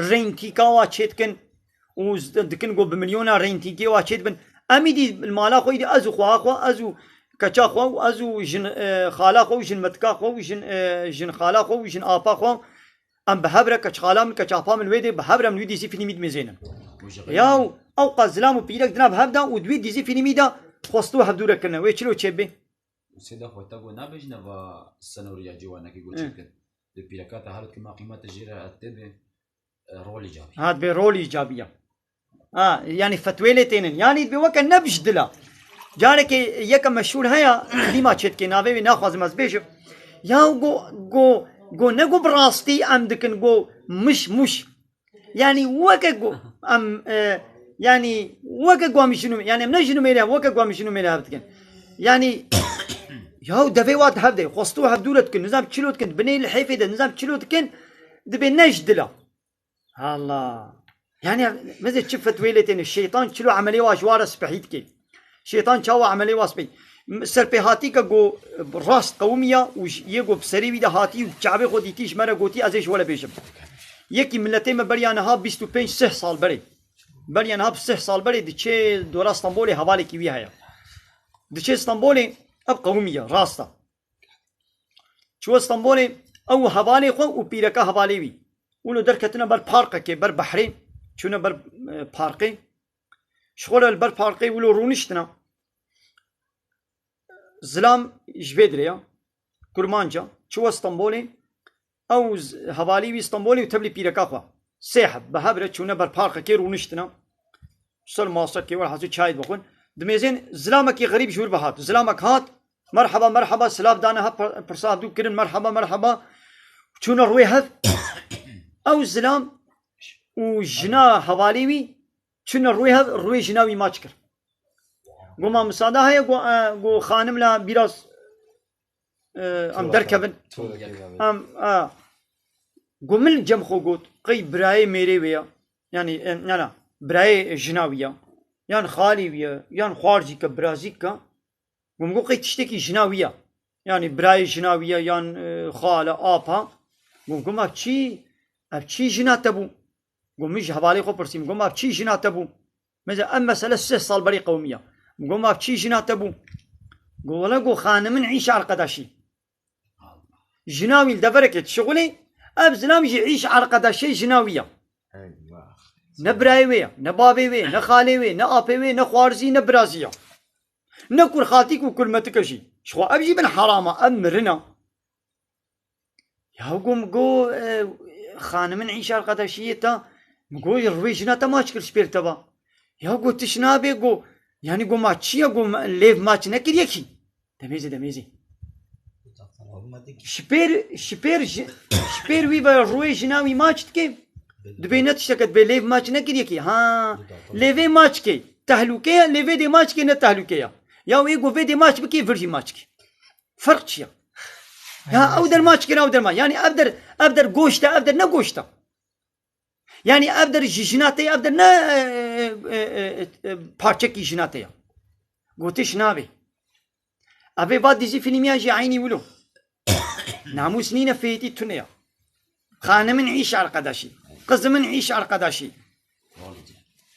reyntîka wa çêdikin û z-, dikin got bi milyona reyntîkê wa çêdibin. Em îdî li mala xwe îdî ez û xweha xwe, ez û keça xwe û ez û jin, e, xala xwe û jin metika xwe û jin, e, jin xala xwe û jin apa xwe, em bi hev re, keç xala min, keç apa min wê dê bi hev re em li wî dîzî fîlmî dimêzênin. Yaw, ew qas zilam û pîrek dina bi hev de û di wî dîzî fîlmî de xwest û hevdûre kirine. Wê çilo çêbê? Û sêda xwe te got nabêjine va senoriya ciwanekî got Hı. çêkin. Di pîreka te her dikim ma qîmete jê re et tê bê, e, rolî cabî. Ha, dibê rolî cabî ya. Ha, yanî fetwê lê tênin. Yanî dibê weke ne bi ji dila. Carekê yeke meşhûr heye, dîma çêdikê, navê wî naxwazim ez bêjim. Ya go, go, go ne go bi rastî em dikin, go miş, muş. Yanî weke ku em, e, yanî weke ku em ji nû-, yanî em ne ji nûmêrê, weke ku em ji nûmêrê hev dikin. Yanî, yaw devê wa di hev de, xwestû hev dûre dikin, nizam çilo dikin, binê li hêfê de, nizam çilo dikin, dibê ne ji dila. Allah. Yanî, mezê çi fetwê lê têne, şeytan çilo emelê wa ji wa re spehî dike. Şeytan çawa emelê wa spehî. Serpêhatî ke go rast qewimiya û ji-, yê go bi serê wî de hatî û çavê xwe dîtî ji me re gotî, ez ê ji we re bêjim. Yekî miletê me beriya niha bîst û pênc sih sal berê. Beriya niha bi sih sal berê diçê dora Stenbolê hevalekî wî heye. Diçê Stenbolê ev qewimiya, rast e. Çûye Stenbolê ew û hevalê xwe û pîreka hevalê wî. Wilo derketine ber parkekê, ber behrê. Çûne ber, e, parkê. Ji xwe re li ber parkê wilo rûniştina. Zilam ji vê dirê ya. Kurmanca. Çûye Stenbolê. Ew z-, hevalî wî Stenbolê û tevlî pîreka xwe. Sê heb bi hev re çûne ber parkekê rûniştina. Ser masekê, welhasîl çayê dibixwin. Dimêzên zilamekî xerîb ji wir ve hat. Zilamek hat. Merheba, merheba, silav dane hev, pir-, pirsa hevdû kirin, merheba, merheba. Çûne rûyê hev. Ew zilam û jina hevalê wî çûne rûyê hev, rûyê jina wî maç kir. Go ma misada heye, go, e, go xanim la biraz, e, em derkevin. Em, e, go min cem xwe got, qey birayê mêrê wê ya. Yanî, e, na, na, birayê jina wî ya. Yan xalî wî ya, yan xwarzî ke, birazî ke. Gom go qey tiştekî jina wî ya. Yanî birayê jina wî ya yan, e, xala, apa. Gom go ma çi, ev çi jina te bû? Gom min ji hevalê xwe pirsîm. Gom ev çi jina te bû? Mesela ev mesele sih sal berî qewimiya. Gom ev çi jina te bû? Go wele go xanimîn îş arkadaşî. Jina wî li deverekê dişixulê, ev zilam jî îş arkadaşê jina wî ya. Eyvah. Ne birayê wê ya, ne bavê wê, ne xalê wê, ne apê wê, ne xwarzî, ne birazî ya. Ne kurxaltîk û kurmetike jî. Ji xwe ev jî bin herama, ev mirina. Ya go min go, e, xanimîn îş arkadaşiyê te, min go rûyê jina te maç kir ji pêr te va. Ya go tiş nabe go, yanî go ma çi ya go ma-, lêv maç nekiriye kî. Demêzê, demêzê. Ji pêr, ji pêr ji-, ji pêr wî ve rûyê jina wî maç dike. Dibê ne tişteke dibê lêv maç nekiriye kî. Ha, lêvê maç ke. Tehlûke ya, lêvê dê maç ke ne tehlûke ya. Ya wê go vê dê maç bike, vir jî maç ke. Ferq çi ya? Ya ew der maç kir, ew der maç. Yanî ev der, ev der goşt e, ev der ne goşt e. Yanî ev der ji jina te, ev der ne, e, e, e, e, parçekî jina te ya. Gotiş nabe. Ev ê va dizî fîlmiya jî eynî wilo. Namûs nîne, fêtî tune ya. Xanimîn îş arkadaşî. Qizimîn îş arkadaşî.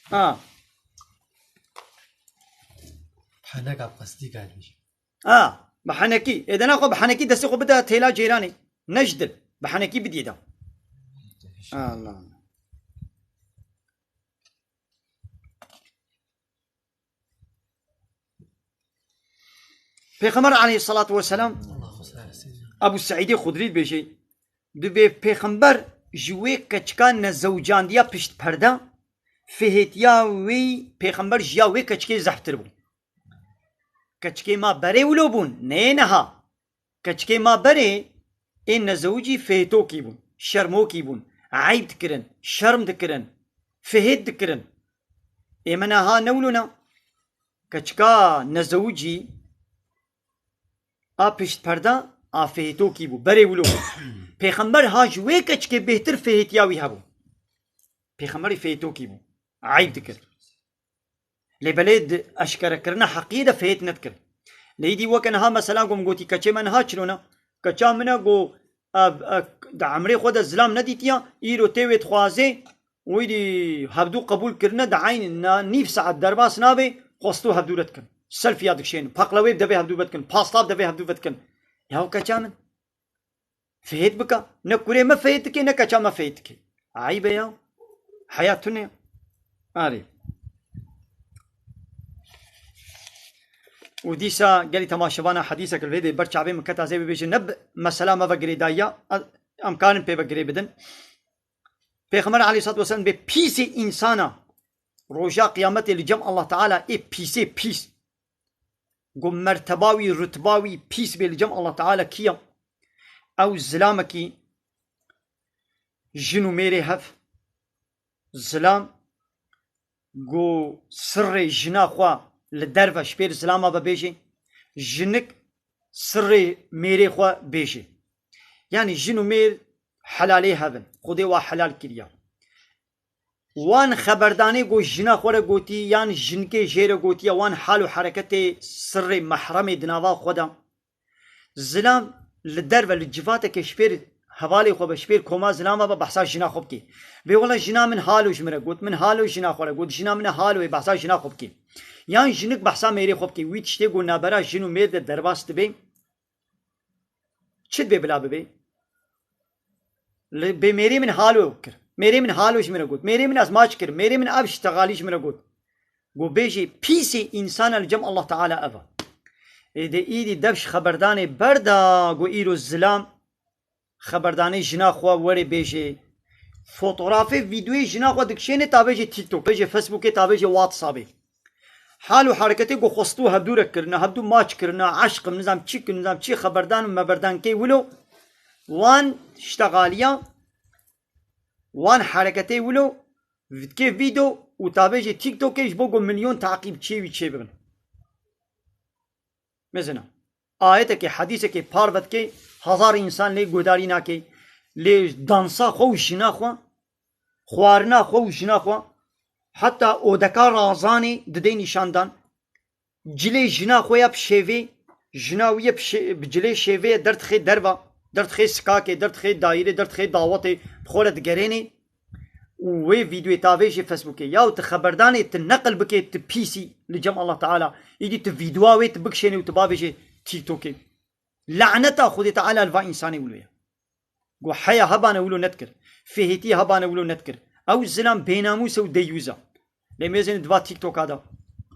Ha. Henek ap qestî gelmiş. Ha, bi henekî. Ê dena xwe bi henekî destê xwe bide têla ceyranê. Ne ji dil. Bi henekî bidî de. Allah Allah. Pêxember aleyhissalatu vesselam Ebu Seîdê Xudrî dibêje, dibê Pêxember ji wê keçika nezewcandiya pişt perde, fihêtiya wî Pêxember ji ya wê keçikê zehftir bû. Keçikê ma berê wilo bûn, neyê niha. Keçikê ma berê ê nezewicî fihêtokî bûn, şermokî bûn, eyb dikirin, şerm dikirin, fihêt dikirin. Ê me niha ne wilo ne. Keçika nezewicî a pişt perda A fêhêtokî bû, berê wilo bû. Pêxember ha ji wê keçikê bêhtir fêhêtiya wî hebû. Pêxemberî fêhêtokî bû. Eyb dikir. Lê belê di eşkerekirina heqiyê de fêhêt nedikir. Lê îdî weke niha mesela ku min gotî keçê me niha çilo ne? Keça min e ku, e, e, di emrê xwe de zilam nedîtiya, îro tê wê dixwazê, wî dî hevdû qebûl kirine, di eyn na nîv saet derbas nabe, xwestû hevdû re dikin. Selfiya dikişênin, paqlewê bi devê hevdû vedikin, pasta bi devê hevdû vedikin. Ya keça min. Fêhêt bike. Ne kurê me fêhêt dike, ne keça me fêhêt dike. Eyb e ya. Heya tune. Arê. Û dîsa gelî temaşevana hedîsek li vê dê ber çavê min keta zê bibêje ne bi mesela me ve girêdayiya, em karin pê ve girê bidin. Pêxember aleyhissalatu vesselam bê pîsê însana roja qiyametê li cem Allah Teala ê pîsê pîs. Ku merteba wî, rutba wî pîs bê li cem Allah Teala kî ya? Ew zilamekî jin û mêrê hev, zilam ku sirrê jina xwe li derve ji pêr zilama ve bêjê, jinik sirrê mêrê xwe bêjê. Yanî jin û mêr helalê hev in. Xwedê wa helal kiriya. Wan xeberdanê ku jina xwe re gotî yan jinkê jê re gotiye, wan hal û hereketê sirrê mehremê di nava xwe de. Zilam li derve, li civateke ji pêr hevalê xwe be, ji pêr koma zilama be, behsa jina xwe bike. Bê wela jina min halo ji min re got, min halo jina xwe re got, jina min e halo, ê behsa jina xwe bike. Yan jinik behsa mêrê xwe bike. Wî tiştê ku nabera jin û mêr de derbas dibe, çi dibê bila bibê? Li bê mêrê min halo kir. Mêrê min halo ji min re got. Mêrê min ez maç kir. Mêrê min ev ştexalî ji min re got. Go bêjê pîsê însana li cem Allah Teala ev e. Ê de îdî dev ji xeberdanê berda go îro zilam xeberdanê jina xwe were bêjê. Fotografê vîdeoyê jina xwe dikişêne ta bêjê TikTok, bêjê Facebookê, ta bêjê WhatsAppê. Hal û hereketê ku xwestû hevdû re kirine, hevdû maç kirine, eşq im, nizam çi kir, nizam çi xeberdan û meberdan kê wilo, wan ştexaliya, wan hereketê wilo, vidikê vîdeo û tabê jî TikTokê ji bo ku milyon taqîbçiyê wî çêbibin. Mesela, ayetekê, hedîsekê parve dike, hezar însan lê guhdarî nake, lê dansa xwe û jina xwe, xwarina xwe û jina xwe, heta odeka razanê didê nîşandan. Cilê jina xwe ya bi şêvê, jina wî ye bi şê-, bi cilê şêvê ye derdixê derva, derdixê sikakê, derdixê dayîrê, derdixê dawetê, bi xwe re digerênê. Û wê vîdeoyê tavê jê Facebookê. Yaw tu xeberdanê tu neqil bikê, tu pîsî li cem Allah Teala. Îdî tu vîdeoya wê tu bikişênê û tu bavêjê TikTokê. Laneta Xwedê Teala li va însanê wilo ye. Go heya hebane wilo nedikir. Fêhêtî hebane wilo nedikir. Ew zilam bênamûs e û deyûz e. Lê mêzên di va TikToka de.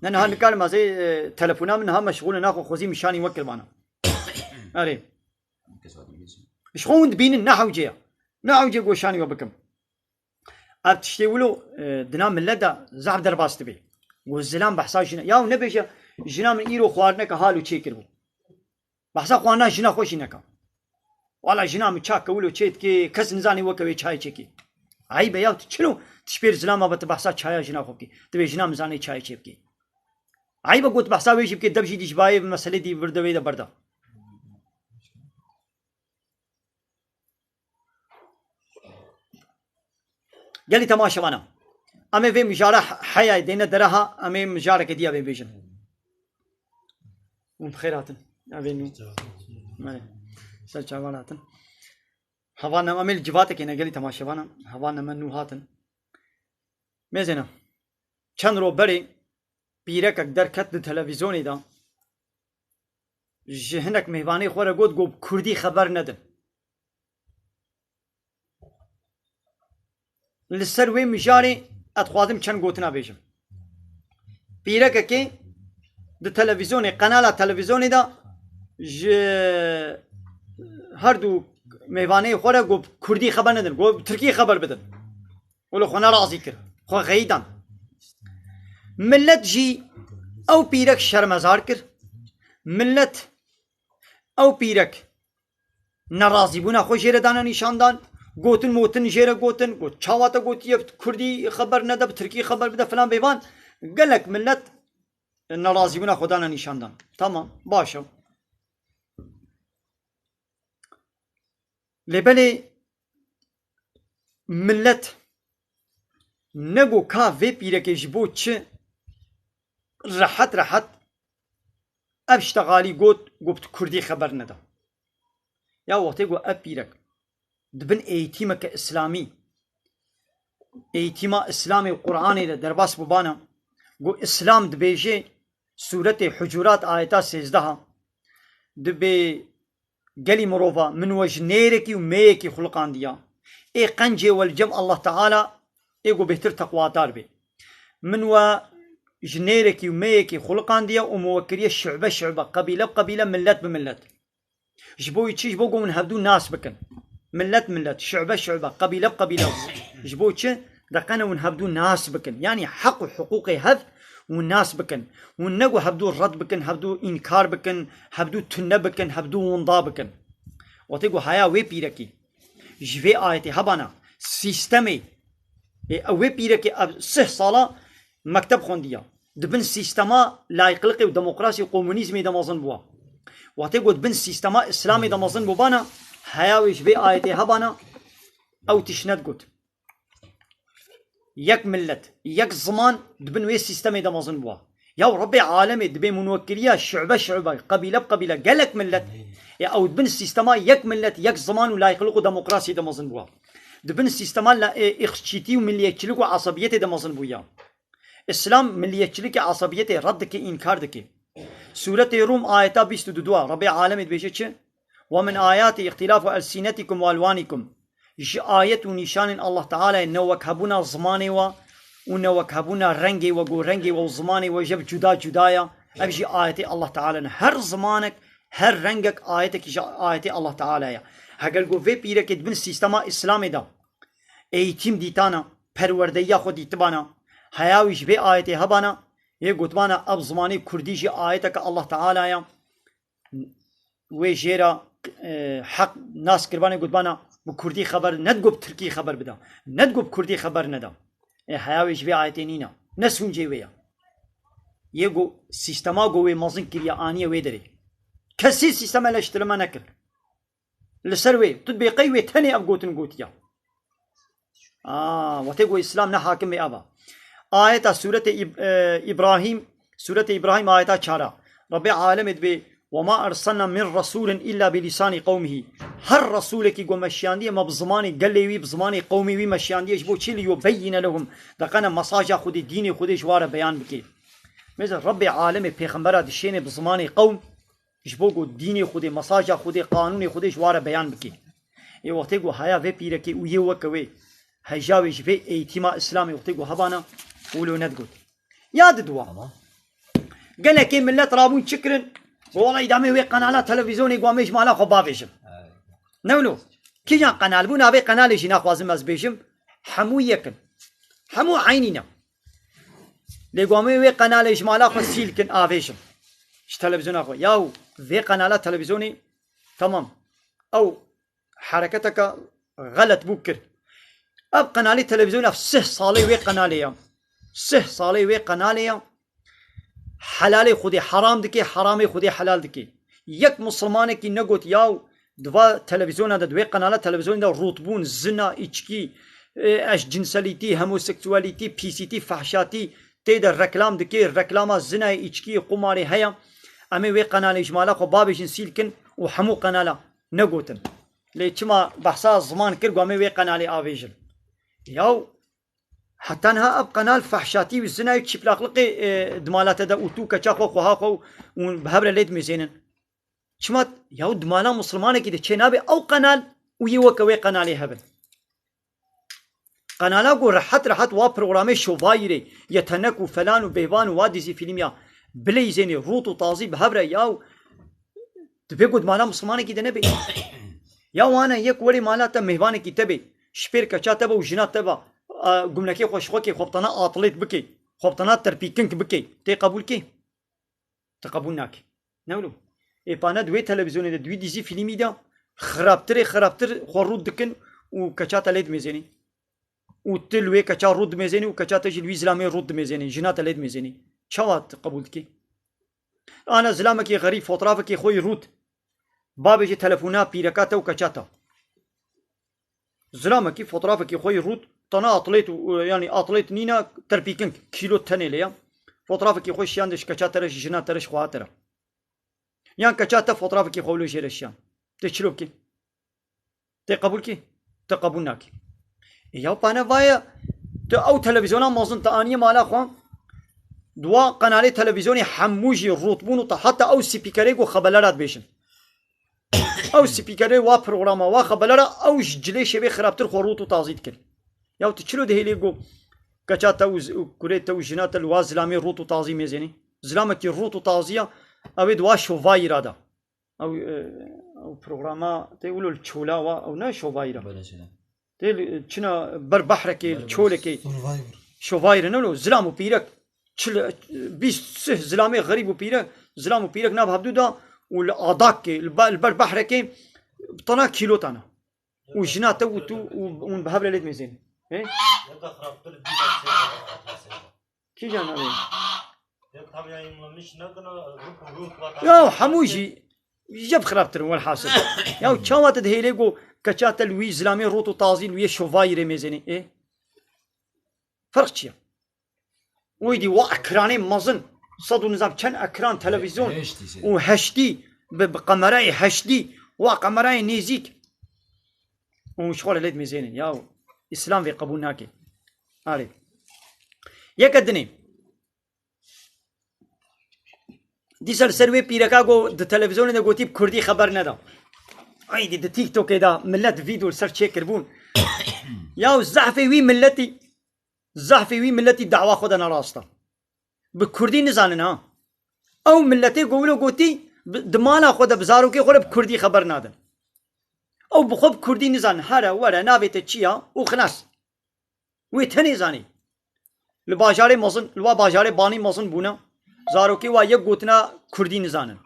Ne niha nikarim ez ê, e, telefona min niha meşxûl e, naxwe xwezî min şanî we kir vana. Erê. Ji xwe hûn dibînin, ne hewce ye. Ne hewce goşanî we bikim. Ev tiştê wilo, e, dina millet de zaf derbas dibe. Go zilam behsa jina. Yaw nebêje, jina min îro xwarineke halo çêkiribû. Behsa xwarina jina xwe jî neka. Wala jina min çak ke wilo çê dikê, kes nizanê weke wê çayê çêkê. Eyb e yaw, tu çilo tu ji pêr zilama ve tu behsa çaya jina xwe bikî. Tu bê jina min zanê çayê çêbikê. Eyb e got behsa wê jî bikê, dev jî dî ji bayê meselê dî vir de wê de berda. Gelî temaşevana. Em ê vê mijara he-, heya dêne dereha, em ê mijareke diya vê bêjin. Hûn bi xêr hatin. Em vê nû. Belê. Ser çavan hatin. Hevalna me, em ê li civatekê ne gelî temaşevana. Hevalna me nû hatin. Mêzêne. Çend ro berê pîrekek derket di televîzyonê de. Ji hinek mêvanê xwe re got, got, bi kurdî xeber nedin. Li ser wê mijarê ez dixwazim çend gotina bêjim. Pîrekekê di televîzyonê, qenala televîzyonê de ji her du mêvanê xwe re got, bi kurdî xeber nedin, got, bi tirkî xeber bidin. Wilo xwe nerazî kir. Xwe xeyîdan. Millet jî ew pîrek şermezar kir. Millet ew pîrek nerazîbûna xwe jê re dane nîşandan. Gotin motin jê re gotin. Got, çawa te gotiye, bi kurdî xeber nede, bi tirkî xeber bide filan bêvan. Gelek millet nerazîbûna xwe dane nîşandan. Tamam, baş e. Lê belê millet nego ka vê pîrekê ji bo çi rehet rehet ev ştexalî got, got bi kurdî xeber neda. Ya wextê ku ev pîrek di bin eğitimeke îslamî, eğitima îslamê û Qur'anê de derbas bûbana, ku îslam dibêje, sûretê Hucurat ayeta sêzdeha, dibê gelî mirova, min we ji nêrekî û mêyekî xuliqandiya. Ê qencê we li cem Allah Teala ê ku bêhtir teqwadar bê. Min we ji nêrekî û mêyekî xuliqandiye û min we kiriye şu'be şu'be, qebîle bi qebîle, millet bi millet. Ji bo çi? Ji bo ku hûn hevdû nas bikin. Millet millet, şu'be şu'be, qebîle bi qebîle. Ji bo çi? Deqene hûn hevdû nas bikin. Yanî heq û hiqûqê hev hûn nas bikin. Hûn ne ku hevdû red bikin, hevdû înkar bikin, hevdû tune bikin, hevdû winda bikin. Wextê ku haya wê pîrekî ji vê ayetê hebana sîstemê, ê, ew wê pîrekê ev sih sala mekteb xwendiya. Di bin sîstema layîqliqê û demokrasî û komunîzmê de mezin bûwa. Wextê ku di bin sîstema îslamê de mezin bûbana, heya wê ji vê ayetê hebana, ew tişt nedigot. Yek millet, yek ziman di bin wê sîstemê de mezin bûwa. Yaw Rebbê alemê dibê min we kiriya şu'be şu'be, qebîle bi qebîle, gelek millet. Ê ew di bin sîstema yek millet, yek ziman û layîqliq û demokrasî de mezin bûwa. Di bin sîstema la-, ê, îxçîtî û milliyetçilik û asabiyetê de mezin bûya. Îslam milliyetçilikê, asabiyetê red dike, înkar dike. Sûretê Rûm ayeta bîst û du, Rebbê alemê dibêje çi? "Ve min ayati ihtilafu elsinetikum ve elwanikum." Ji ayet û nîşanên Allah Teala'yê ne wekhebûna zimanê we û ne wekhebûna rengê we, ku rengê we û zimanê we ji hev cuda cuda ya. Ev jî ayetê Allah Teala ne. Her zimanek, her rengek ayetekî ji ayetê Allah Teala ye. Heger ku vê pîrekê di bin sîstema Îslamê de eğitim dîtana, perwerdeyiya xwe dîtibana, heya wî ji vê ayetê hebana, yê gotibana ev zimanê kurdî jî ayeteke Allah Teala ya. Wê jê re, e, heq nas kiribane, gotibana bi kurdî xeber, ne digot bi tirkî xeber bida, ne digot bi kurdî xeber neda. Ê heya wê ji vê ayetê nîna. Ne sûncê wê ya. Yê go sîstema go wê mezin kiriye, aniye wê derê. Kesî sîsteme leştirime nekir. Li ser wê, tu dibê qey wê tenê ev gotin gotiya. Aa, wextê ku Îslam ne hakim bê ava. Ayeta Sûretê Îb-, e, Îbrahîm, Sûretê Îbrahîm ayeta çara. Rebbê alemê dibê, "Ve ma erselna min resûlin illa bi lîsanî qewmihî." Her resûlekî ku me şiyandiye, me bi zimanê gelê wî, bi zimanê qewmê wî me şiyandiye, ji bo çi? "Li yubeyyine lehum." Deqene mesaja Xwedê, dînê Xwedê ji wa re beyan bike. Mêze Rebbê alemê pêxembera dişêne bi zimanê qewm, ji bo ku dînê Xwedê, mesaja Xwedê, qanûnê Xwedê ji wa re beyan bike. Ê wextê ku haya vê pîrekê û yê weke wê, heja wê ji vê eğitîma Îslamê wextê ku hebana, wilo nedigot. Ya diduwa. Tamam. Gelekê millet rabûn çi kirin? Wela îdamê wê qenala televîzyonê ku em ê ji mala xwe bavêjin. Evet. Ne wilo? Kîjan qenal bû? Navê qenalê jî naxwazim ez bêjim. Hemû yek in. Hemû eynî ne. Lê ku em ê wê qenalê ji mala xwe sîl kin, avêjin. Ji televîzyona xwe. Yaw, vê qenala televîzyonê, tamam. Ew hereketeke xelet bû kir. Ev qenalê televîzyonê ev sih salê wê qenalê ya. Sih salê wê qenalê ya. Helalê Xwedê heram dike, heramê Xwedê helal dike. Yek misilmanekî negot, yaw, di va televîzyona de, di wê qenala televîzyonê de rûtbûn, zina, îçkî, e, eşcinselîtî, homoseksualîtî, pîsîtî, fehşatî tê de reklam dike, reklama zinayê, îçkiyê, qumarê heye. Em ê wê qenalê ji mala xwe bavêjin, sîl kin û hemû qenala negotin. Lê çima behsa ziman kir, ku em ê wê qenalê avêjin? Yaw, heta niha ev qenal fehşatî û zina û çîplaqliqê, e, di mala te de û tu keça xwe, xweha xwe û bi hev re lê dimêzênin. Çima? Yaw di mala misilmanekî de çê nabe ew qenal û yê weke wê qenalê hebin. Qenala ku rehet rehet wa programê şovayîrê, yetenek û felan û bêvan û wa dizî fîlm ya bileyzênê rût û tazî bi hev re yaw. Divê ku di mala misilmanekî de nebe. Ya wane yek werê mala te mêvanekî te bê. Şipêr keça te be û jina te be. A, gumnekê xwe ji xwe kê, xwe bi tena atlêt bikê. Xwe bi tena terpîkink bikê. Tê qebûl kê? Te qebûl nake. Ne wilo? Ê pane di wê televîzyonê de, di wî dizî fîlmî de xirabtirê xirabtir xwe rût dikin û keça te lê dimêzênî. Û tu li wê keça rût dimêzênî û keça te jî li wî zilamê rût dimêzênî. Jina te lê dimêzênî. Çawa tu qebûl dikî? Ana zilamekî xerîb, fotrafekî xwe yî rût. Bavêje telefona pîreka te û keça te. Zilamekî, fotoğrafekî xwe yî rût, tana atlet û, yanî atlet nîna terpîkin, kîlo tenê lê ya. Fotoğrafekî xwe şiyan de ji keça te re, ji jina te re, ji xweha te re. Yan keça te fotoğrafekî xwe wilo jê re şiyan. Tê çilo bikî? Tê qebûl kî? Te qebûl nakî. E ya pane vaye, tu ew televizyona mezin te aniye mala xwe, dua qenalê televizyonê hemû jî rûtbûn û te heta ew spîkerê ku xebelera dibêjin. Ew spîkerê wa programa, wa xebelera, ew ji cilê şevê xirabtir xwe rût û tazî dikin. Ya tu çilo dihêlê ku keça te û z-, û kurê te û jina te li wa zilamê rût û tazî mêzênî? Zilamekî rût û tazî ya, ew ê di wa şovayî ra da. Ew, e, ew programa tê wilo li çola wa, ew ne şovayî ra. Belê çêne. Tê li, çina ber behrekê, li Belê, çolekê. Survivor. Şovayî re ne lo, zilam û pîrek. Çil, bîst sih zilamê xerîb û pîrek, zilam û pîrek nav hevdû da û li adakê, li ba-, li ber behrekê tana kîlo tana. Û jina te û tu û hûn bi hev re lê dimêzên. He? Kîjan navê? Ya hemû jî jeb xirabtir in welhasil. Ya çawa te dihêlê ku keça te li wî zilamê rût û tazî li wî şovayî rê mêzênê? Ê? Ferq çi ye? Wî dî wa ekranê mezin, sed û nizam çend ekran televîzyon H D sê. Û H D bi, bi kamerayê H D, wa kamerayê nêzîk. Û ji xwe re lê dimêzênin. Ya Îslam vê qebûl nake. Arê. Yeke dinê. Dîsa li ser wê pîreka ku di televîzyonê de gotî bi kurdî xeber neda. Aydî di TikTokê de millet vîdeo li ser çêkiribûn. Ya zehfê wî milletî, zehfê wî milletî dawa xwe de ne rast e. Bi kurdî nizanin ha. Ew milletê ku wilo gotî, bi, di mala xwe de bi zarokê xwe re bi kurdî xeber nadin. Ew bi xwe bi kurdî nizanin. Here, were, navê te çi ya û xilas. Wê tenê zanî. Li bajarê mezin, li wa bajarê banî mezin bûne. Zarokê wa yek gotina kurdî nizanin.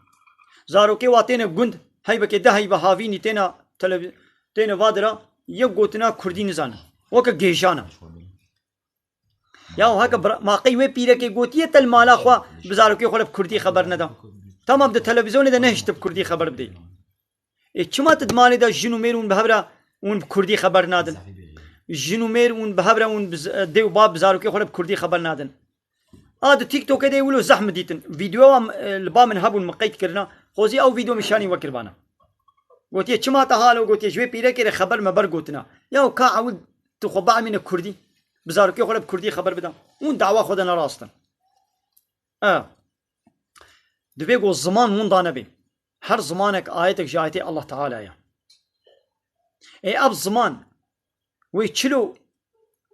Zarokê wa têne gund, heybekê de heybe havînî têne televi-, têne vadira, yek gotina kurdî nizanin. Weke gêjana. Ya heke bira-, ma qey wê pîrekê gotiye te li mala xwe bi zarokê xwe re bi kurdî xeber neda. Tamam, di televîzyonê de nehişte bi kurdî xeber bidê. Ê, çima tu di malê de jin û mêr hûn bi hev re hûn bi kurdî xeber nadin? Jin û mêr hûn bi hev re hûn bi z-, dê û bab bi zarokê xwe re bi kurdî xeber nadin. A di TikTokê de wilo zehf min dîtin. Vîdeoya, e, li ba min hebûn, min qeyd kirina. Xwezî ew vîdeo min şanî wekir vana. Gotiye, çima te halo? Gotiye, ji wê pîrekê re xeber meber gotina. Ya ka ewil tu xwe biemîne kurdî. Bi zarokê xwe re bi kurdî xeber bida. Hûn dawa xwe de ne rast in. E. Divê ku ziman winda nebe. Her zimanek ayetek ji ayetê Allah Teala ye. Ê ev ziman wê çilo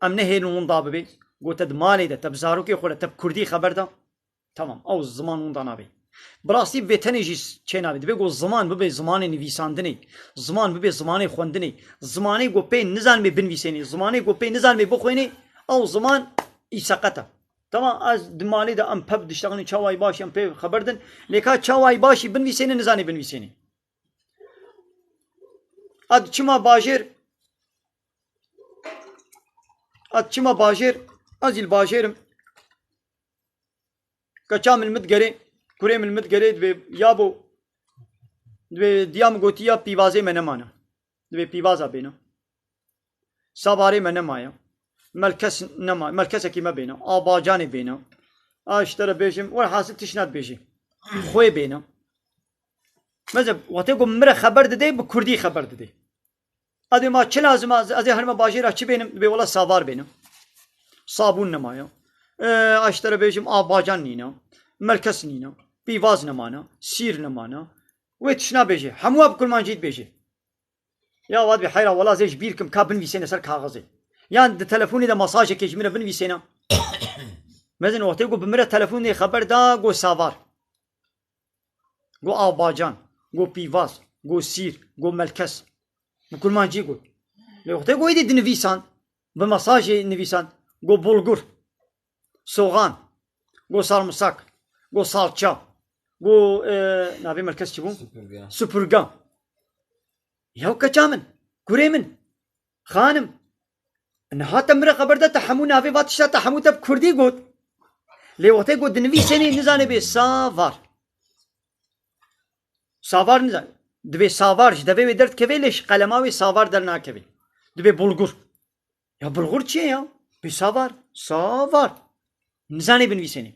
em nehêlin winda bibe. Ku te di malê de, te bi zarokê xwe re, te bi kurdî xeber da. Tamam, ew ziman winda nabe. Bi rastî vê tenê jî çê nabe. Divê ku ziman bibe zimanê nivîsandinê, ziman bibe zimanê xwendinê, zimanê ku pê nizanibê binivîsênê, zimanê ku pê nizanibê bixwênê, ew ziman îseqet e. Tamam, ez di malê de em peb diştexilin, çawayî baş em pê xeber din. Lê ka çawayî başî binivîsêne, nizanê binivîsêne. Ez çima bajêr, ez çima bajêr, ez îl bajêrim. Keça min mit gerê, kurê min mit gerê, dibê yabo, dibê diya min gotiya pîvazê me nemane. Dibê pîvaza bêne. Savarê me nemaye. Melkes nema, melkesekî me bêne. Abacanê bêne. A ji te re bêjim, werhasil tişt nadibêjê. Xwê bêne. Meze, wextê ku min re xeber didê, bi kurdî xeber didê. Adê ma çi lazim a, ez ê herime bajêra çi bênim? Dibê wela savar bênim. Sabûn nemaye. E, a ji te re bêjim, abacan nîne. Melkes nîne. Pîvaz nemane. Sîr nemane. Wê tişt nabêjê. Hemû bi kurmancî dibêjê. Ya wat bi heyra wela zê ji bîr kim ka binivîsêne ser kaxizê. Yan di telefonê de mesajekê ji min re binivîsêne. Mezin wextê ku bi min re telefonê xeber da, go savar. Go avbacan, go pîvaz, go sîr, go melkes. Bi kurmancî got. Lê wextê go êdî dinivîsan, bi mesajê nivîsan, go bulgur. Soğan, go sarımsak, go salça, go, e, navê merkez çi bû? Süpürge. Süpürge. Ya keça min, kurê min, xanim, niha te min re xeber de te hemû navê va tişta te hemû te bi kurdî got. Lê wextê got dinivîsênê nizanê bê savar. Savar nizan. Divê savar ji devê wê derdikeve, lê ji qelema wê savar dernakeve. Dibê bulgur. Ya bulgur çi ye ya? Bê savar. Savar. Nizanê binivîsênê.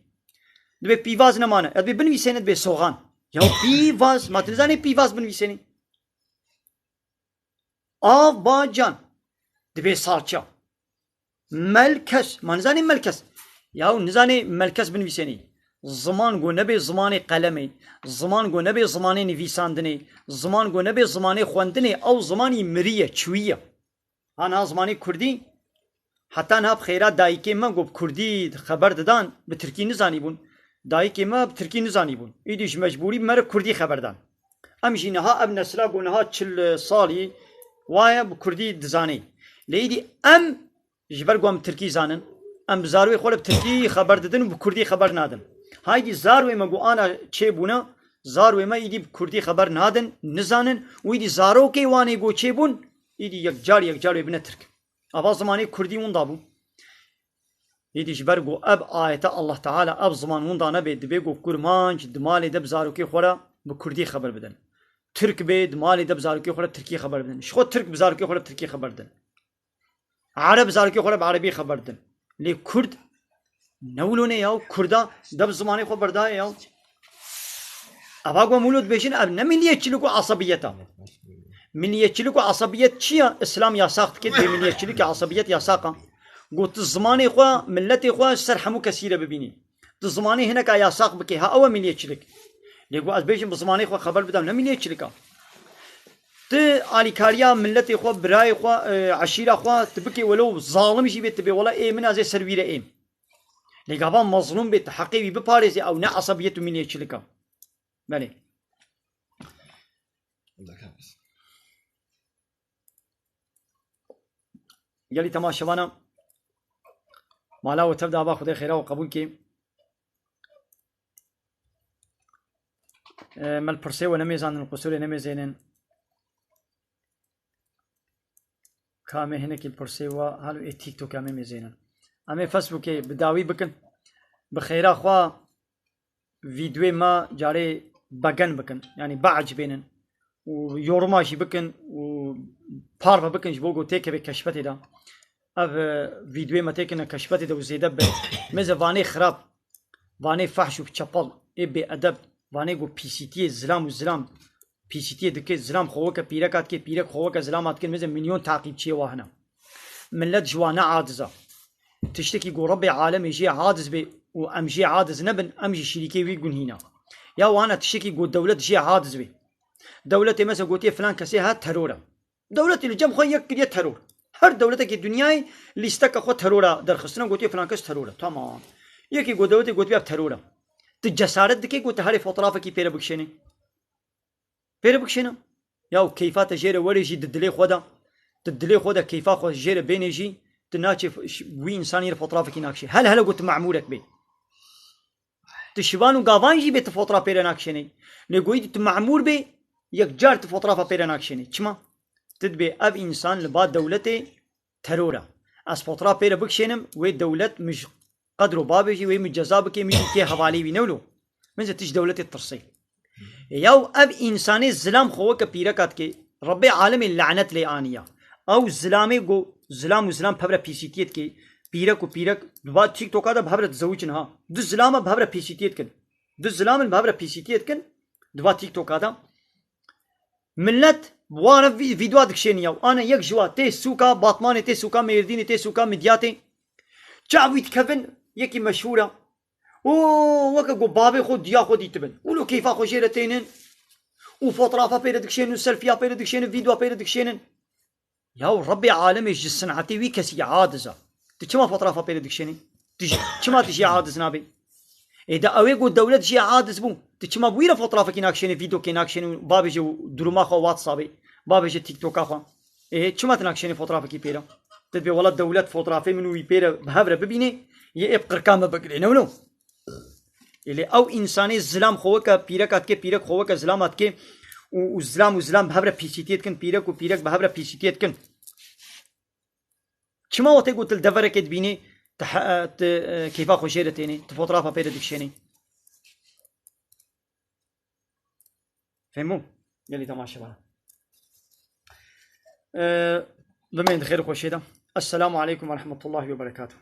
Dibê pîvaz nemane. Ya dibê binivîsêne dibê soxan. Ya pîvaz. Ma tu nizanê pîvaz binivîsênê. Av bacan. Dibê salça. Melkes. Ma nizanê melkes. Yahu nizanê melkes binivîsênê. Ziman go nebê zimanê qelemê. Ziman go nebê zimanê nivîsandinê. Ziman go nebê zimanê xwendinê. Ew zimanî mirî ye, çûyî ye. Ha niha zimanê kurdî, heta niha bi xêra dayikê me ku bi kurdî xeber didan, bi tirkî nizanîbûn. Dayikê me bi tirkî nizanîbûn. Îdî ji mecbûrî me re kurdî xeber dan. Em jî niha ev nesla ku niha çil salî waye bi kurdî dizanê. Lê îdî em ji ber ku em tirkî zanin, em bi zarwê xwe re bi tirkî xeber didin û bi kurdî xeber nadin. Haydî zarwê me ku ana çêbûne, zarwê me îdî bi kurdî xeber nadin, nizanin û îdî zarokê wan ê ku çêbûn, îdî yekcar yekcar wê bine tirk. Ava zimanê kurdî winda bû. Îdî ji ber ku ev ayete Allah Teala ev ziman winda nebe, dibê ku kurmanc di malê de bi zarokê xwe re bi kurdî xeber bidin. Tirk bê di malê de bi zarokê xwe re tirkî xeber bidin. Ji xwe tirk bi zarokê xwe re tirkî xeber didin. Ereb bi zarokê xwe re bi erebî xeber didin. Lê kurd ne wilo ne ya, kurda de bi zimanê xwe berdaye ya. Eva ku em wilo dibêjin, ev ne milliyetçilik û asabiyet e. Milliyetçilik û asabiyet çi ye? Îslam yasax dike, dibê milliyetçilik û asabiyet yasax e. Ku tu zimanê xwe, miletê xwe ser hemû kesî re bibînî. Tu zimanê hineka yasax bikê, ha ew e milliyetçilik. Lê ku ez bêjim bi zimanê xwe xeber bidim, ne milliyetçilik e. Tu alîkariya miletê xwe, birayê xwe, e, eşîra xwe, tu bikê welo zalim jî bê, tu bê wela ê min ez ê ser wî re êm. Lê gava mezlûm bê, tu heqê wî biparêzî, ew ne esebiyet û milliyetçilik e. Belê. Gelî temaşevana, mala we tev de ava Xwedê xêra we qebûl kê. E, me li pirsê we nemêzandin, qusûrê nemêzênin. Ka em ê hinekî li pirsê we halo ê TikTok em ê mêzênin. Em ê Facebookê bi dawî bikin. Bi xêra xwe vîdyoyê me carê begen bikin. Yanî biecibênin. Û yoruma jî bikin û parve bikin ji bo ku têkeve keşfetê de. Ev, e, vîdyoyê me têkine keşfetê de û zêde be. Mêze vanê xirab, vanê fehş û çepel, ê bêedeb, vanê ku pîsîtiyê zilam û zilam, pîsîtiyê dike, zilam xwe weke pîreka dike, pîrek xwe weke zilama dike, mêze milyon taqîbçiyê wa hene. Milet ji wan ne aciz e. Tiştekî ku Rebbê alemê jê aciz bê û em jê aciz nebin, em jî şirîkê wî gunhî ne. Ya wana tiştekî ku dewlet jê aciz bê. Dewletê mesela gotiye filan kesê ha teror e. Dewletê li cem xwe yek kiriye teror. Her dewletekî dinyayê lîsteke xwe terora derxistine, gotiye filan kes teror e. Tamam. Yekî got dewletê gotiye ev teror e. Tu cesaret dikê ku tu herê fotoğrafekî pê re bikişênî? Pê re bikişêne. Ya û keyfa te jê re were jî di dilê xwe de. Di dilê xwe de keyfa xwe jê re bênê jî, tu naçê f-, ş-, wî însanî re fotoğrafekî nakişê. Hele hele got tu memûrek bê. Tu şivan û gavan jî bê tu fotoğraf pê re nakişênê. Lê goyî tu memûr bê, yek car tu fotoğrafa pê re nakişênê. Çima? Tu dibê ev însan li ba dewletê teror e. Ez fotoğraf pê re bikişênim, wê dewlet min ji qedro bavêjî, wê min ceza bikê, min jî kê hevalê wî ne wilo. Min zê tu ji dewletê tirsê. Yaw ev însanê zilam xwe weke pîreka dike, Rebbê alemê lanet lê aniya. Ew zilamê go, zilam û zilam bi hev re pîsîtiyê dike, pîrek û pîrek, di va TikToka de bi hev re dizewicin ha. Du zilama bi hev re pîsîtiyê dikin. Du zilamin bi hev re pîsîtiyê dikin, di va TikToka de. Milet bi wan re vî-, vîdyoa dikişêniya û ane yek ji wa tê sûka Batmanê, tê sûka Mêrdînê, tê sûka Midyatê. Çav wî dikevin, yekî meşhûr e. Û weke ku bavê xwe diya xwe dîtibin. Wilo keyfa xwe jê re tênin. Û fotoğrafa pê re dikişênin, û selfîya pê re dikişênin, vîdyoa pê re dikişênin. Yaw Rebbê alemê ji sinetê wî kesî aciz e. Tu çima fotoğrafa pê re dikişênî? Tu ji, çima tu jê aciz nabî? Ê de ew ê ku dewlet jê aciz bû. Tu çima bi wî re fotoğrafekî nakişênî, vîdokê nakişênî û bavêje duruma xwe WhatsAppê, bavêje TikToka xwe? Ê çima tu nakişênî fotoğrafekî pê re? Tu dibê wela dewlet fotoğrafê min û wî pê re bi hev re bibînê, yê ê bi qirka me bigirê. Ne wilo? Ê lê ew însanê zilam xwe weke pîreka dike, pîrek xwe weke zilama dike û, û zilam û zilam bi hev re pîsîtiyê dikin, pîrek û pîrek bi hev re pîsîtiyê dikin. Çima wextê ku tu li deverekê dibînî, tu he-, tu, e, keyfa xwe jê re tênî, tu fotoğrafa pê re dikişênî? Fehmû? Gelî temaşe bana. E, Bimên di xêr û xweşê de. Esselamu aleykum ve rahmetullahi ve berekatuh.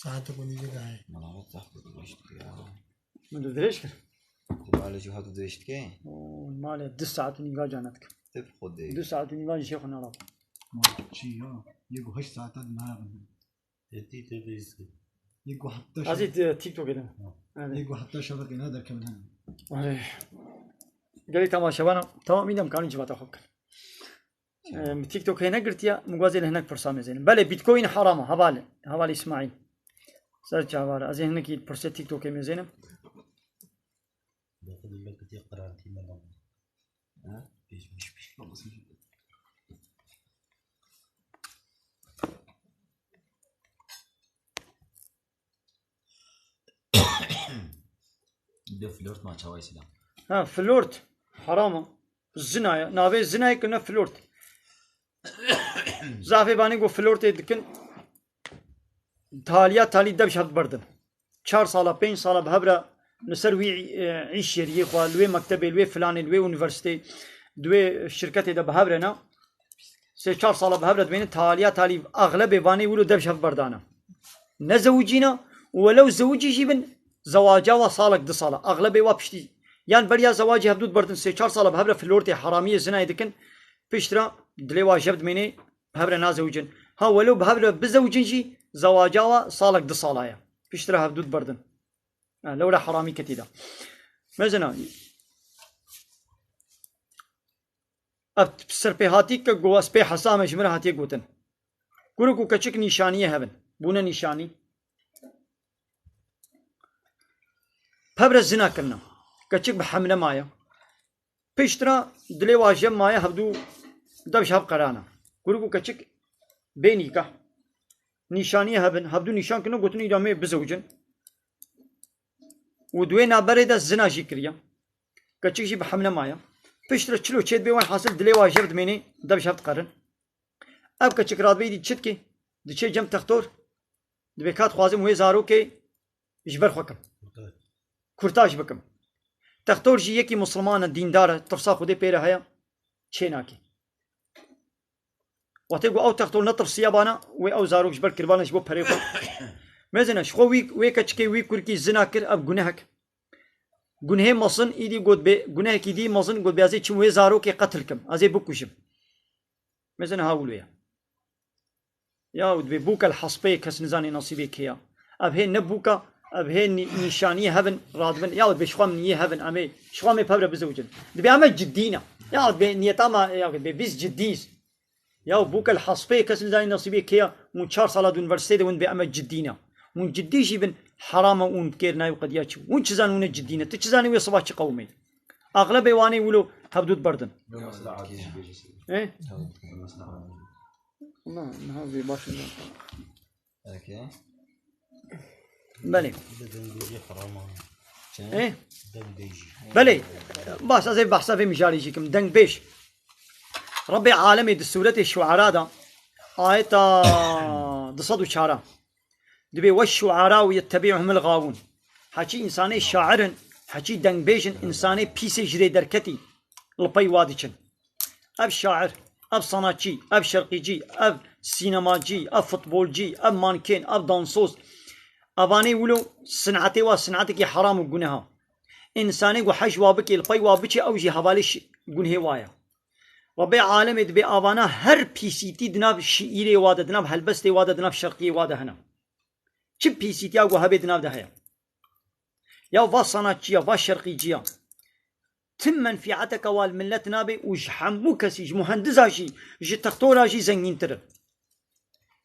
Saet ku nîvê de heye. Min dirêj kir. Malê jî hatu dirêj dike. Oy, malê du saet û nîva canet kim. Tip xwe dê. Du saet û nîva jî xwe nala. Ma çi ya? Yê ku heşt saeta di nara bin. Êdî tê bîst. Yê ku heta Azî şev-, ti-, TikTokê de. Ha. Evet. Yê ku heta şeveqê ne derkevin hene. Are. Gelî temaşevana, tamam, îdem kanî civata xwe kir. Em, TikTok hê negirtiye, min gwazê li hinek pirsa mêzênim. Belê, Bitcoin haram e, hevalê, hevalê Îsmaîl. Ser çavare, ez ê hinekî pirsê TikTokê mêzênim. Dexil wekî tê qirantîne baba. Ha? Pêşmiş pêş. De flört ma çaway silam. Ha, flört haram e. Zina ye. Navê zinayê kirine flört. Zafê banê ku flörtê dikin, taliya talî dev ji hev berdin. Çar sala, pênc sala bi hev re li ser wî, e, îş yeriyê xwe, li wê mektebê, li wê filanê, li wê unîversîtê, di wê şirketê de bi hev re ne. Sê çar sala bi hev re dibêne, taliya talî axlebê vanê wilo dev ji hev berdane. Ne zewicîne û welew zewicî jî bin, zewaca wa salek du sala. Axlebê wa piştî yan beriya zewacî hevdû diberdin, sê çar sala bi hev re flörtê heramiyê zinayê dikin, piştre dilê wa jev dimênê, bi hev re nazewicin. Ha, welew bi hev re bizewicin jî, zewaca wa salek du sala ye. Piştre hevdû diberdin. Ha, lewra heramî ketî de. Mezina. Ev serpêhatî ke go ez pê hesa me ji min re hatiye gotin. Kurik û keçik nîşaniyê hev in. Bûne nîşanî. Pevre zina kirine. Keçik bi hemle maye. Piştre dilê wa jev maye, hevdû dev ji hev qerane. Kurik û keçik bê nîkah. Nîşaniyê hev in. Hevdû nîşan kirine, gotin îda mê bizewicin. Û di wê navberê de zina jî kiriye. Keçik jî bi hemle maye. Piştre çilo çê dibê, welhasil dilê wa jev dimênê, dev ji hev diqerin. Ev keçik radibe îdî çi dikê? Diçe cem textor, dibê ka dixwazim wê zarokê ji ber xwe kim. Kurtaj bikim. Textor jî yekî misilman e, dîndar e, tirsa Xwedê pê re heye, çê nake. Wextê ku ew textor netirsiya bana, wê ew zarok ji ber kiribana ji bo perê xwe. Mezine, ji xwe wî, wê keçikê wî kurkî zina kir, ev gunehek. Gunehê mezin, îdî got bê, gunehekî dî mezin, got bê ez ê çim wê zarokê qetil kim, ez ê bikujim. Mezine ha wilo ye. Ya, û dibê bûka li hespê, kes nizanê nesîbê kê ya. Ev hê ne bûka, ev hê nî-, nîşaniyê hev in, radibin. Ya, dibê ji xwe min yê hev in, em ê, ji xwe em ê pevre bizewicin. Dibê em e ciddî ne. Ya, dibê niyeta me, ya, dibê biz ciddiyiz. Ya, bûka li hespê, kes nizanê nesîbê kê ya. Hûn çar sala di unîversîteyê de hûn dibê em e ciddî ne. Hûn ciddî jî bin, heram e hûn bikêr nayê qediya çi. Hûn çi zanî hûn e ciddî ne. Tu çi zanî wê siba çi qewimê. Axlebê wanê wilo hevdû diberdin. Ê? Na, niha vê baş e. Belê. Ê? Belê. Baş, ez ê behsa vê mijarê jî kim. Dengbêj. Rebbê alemê di sûretê Şuara de, ayeta du sed û çar. Dibê, "Weşşu'ara'u yettebî'uhumul gawûn." Heçî însanê şair in, heçî dengbêj in, însanê pîsê ji rê derketî li pey wa diçin. Ev şair, ev sanatçî, ev şerqîcî, ev sînemacî, ev futbolcî, ev mankên, ev dansoz. Evanê wilo sinetê wa sinetekî heram û guneha. Însanê ku hej wa bike, li pey wa biçe, ew jî hevalê şi-, gunhê wa ye. Rebê alemê dibê avana her pîsîtî di nav şiîrê wa de, di nav helbestê wa de, di nav şerqiyê wa de hene. Çi pîsîtiya ku hebê di nav de heye. Ya va sanatçiya, va şerqîciya. Tim menfiateke wa li millet nabe û ji hemû kesî, ji muhendiza jî, ji textora jî zengîntir in.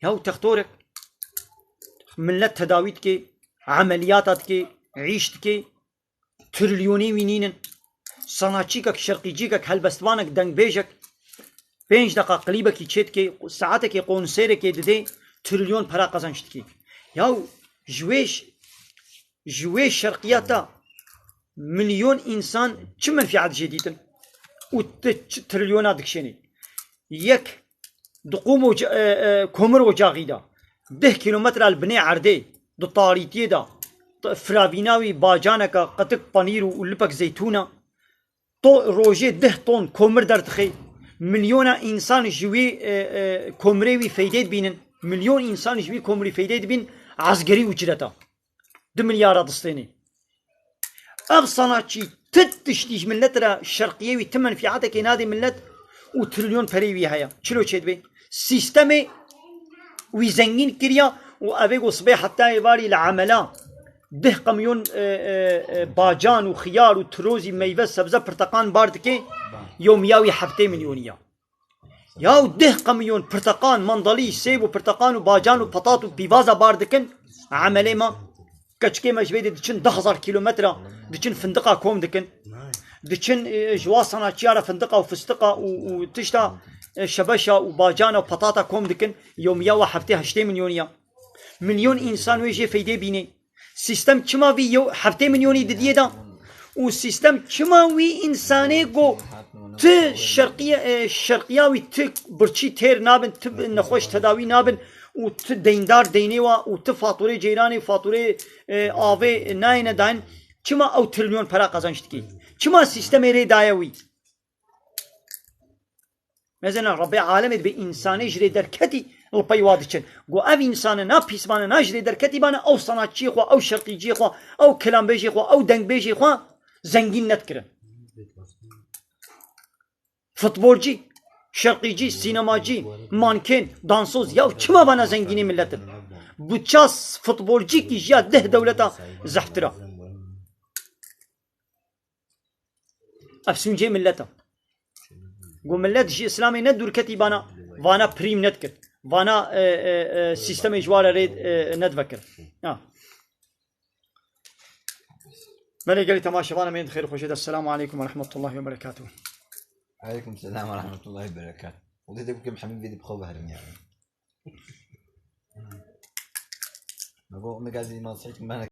Ya û textorek millet tedawî dike, emeliyata dike, îş dike, trilyonê wî nînin. Sanatçîkek, şerqîcîkek, helbestvanek, dengbêjek pênc deqa klîbekî çêdikê, saetekê konsêrekê didê, trilyon pera qezenc dikê. Yaw ji wê ş-, ji wê şerqiyata milyon însan çi menfiat jê dîtin? Û ti çi trilyona dikişênê? Yek di qûm oca-, e, e, komir ocaxî de, deh kîlometre li binê erdê, di tarîtiyê de, t-, firavîna wî bacaneke qetik panîr û, û lipek zeytûn e. To-, rojê deh ton komir derdixe. Milyona însan ji wî, e, e, komirê wî feydê dibînin. Milyon însan ji wî komirî feydê dibîn, ezgerî ucreta. Du milyara distênê. Ev sanatçî ti tiştî ji millet re şerqiyê wî ti menfîatekê nadê millet û trilyon perê wî heye. Çilo çêdibe? Sîstemê wî zengîn kiriya û evê ku sibê heta êvarî li emela deh qemyon, e, e, e, bacan û xiyar û tirozî meyve sebze pirteqan bar dike, yewmiya wî heftê milyonî ya. Yaw deh qemyon pirteqan, mandalî, sêb û pirteqan û bacan û patat û pîvaza bar dikin. Emelê me, keçikê me ji vê dê diçin deh hezar kîlometre, diçin findiqa kom dikin. Diçin, e, ji wa sanatçiya re findiqa û fistiqa û, û tişta, e, şebeşa û bacana û patata kom dikin. Yewmiya wa heftê heştê milyonî ya. Milyon însan wê jê feydê bînê. Sîstem çima vî yew heftê milyonî didiyê da? Û sîstem çima wî însanê ku ti şerqiye, e, şerqiya wî ti birçî têr nabin, ti nexweş tedawî nabin û ti deyndar deynê wa û ti faturê ceyranê, faturê, e, avê nayêne dayîn, çima ew trilyon pera qazanç dikî? Çima sîstemê rê daye wî? Mesela Rabbê alemê dibê însanê ji rê derketî li pey wa diçin. Go ev însane na pîsmane, na ji rê derketî bane, ew sanatçiyê xwe, ew şerqîciyê xwe, ew kilambêjê xwe, ew dengbêjê xwe zengîn nedikirin. Futbolcî, şerqîcî, sînemacî, mankên, dansoz, ya çima vana zengînê millet in? Buça futbolcîkî ji ya deh dewleta zehftir a. Ev sûncê millet e. Go millet ji Îslamê ne dûrketî bana, vana prîm nedikir. Vana, e, e, e, sîstemê ji wa re rê, e, nedivekir. Ha. Belê gelî temaşevana me yên xêr xweşê de. Esselamu aleykum ve rahmetullahi ve berekatuhu. Aleykum selam ve rahmetullahi ve berekatuhu. O da dedim ki Muhammed Bey de bixwe verin yani. Nago Omega Zî Masek, ben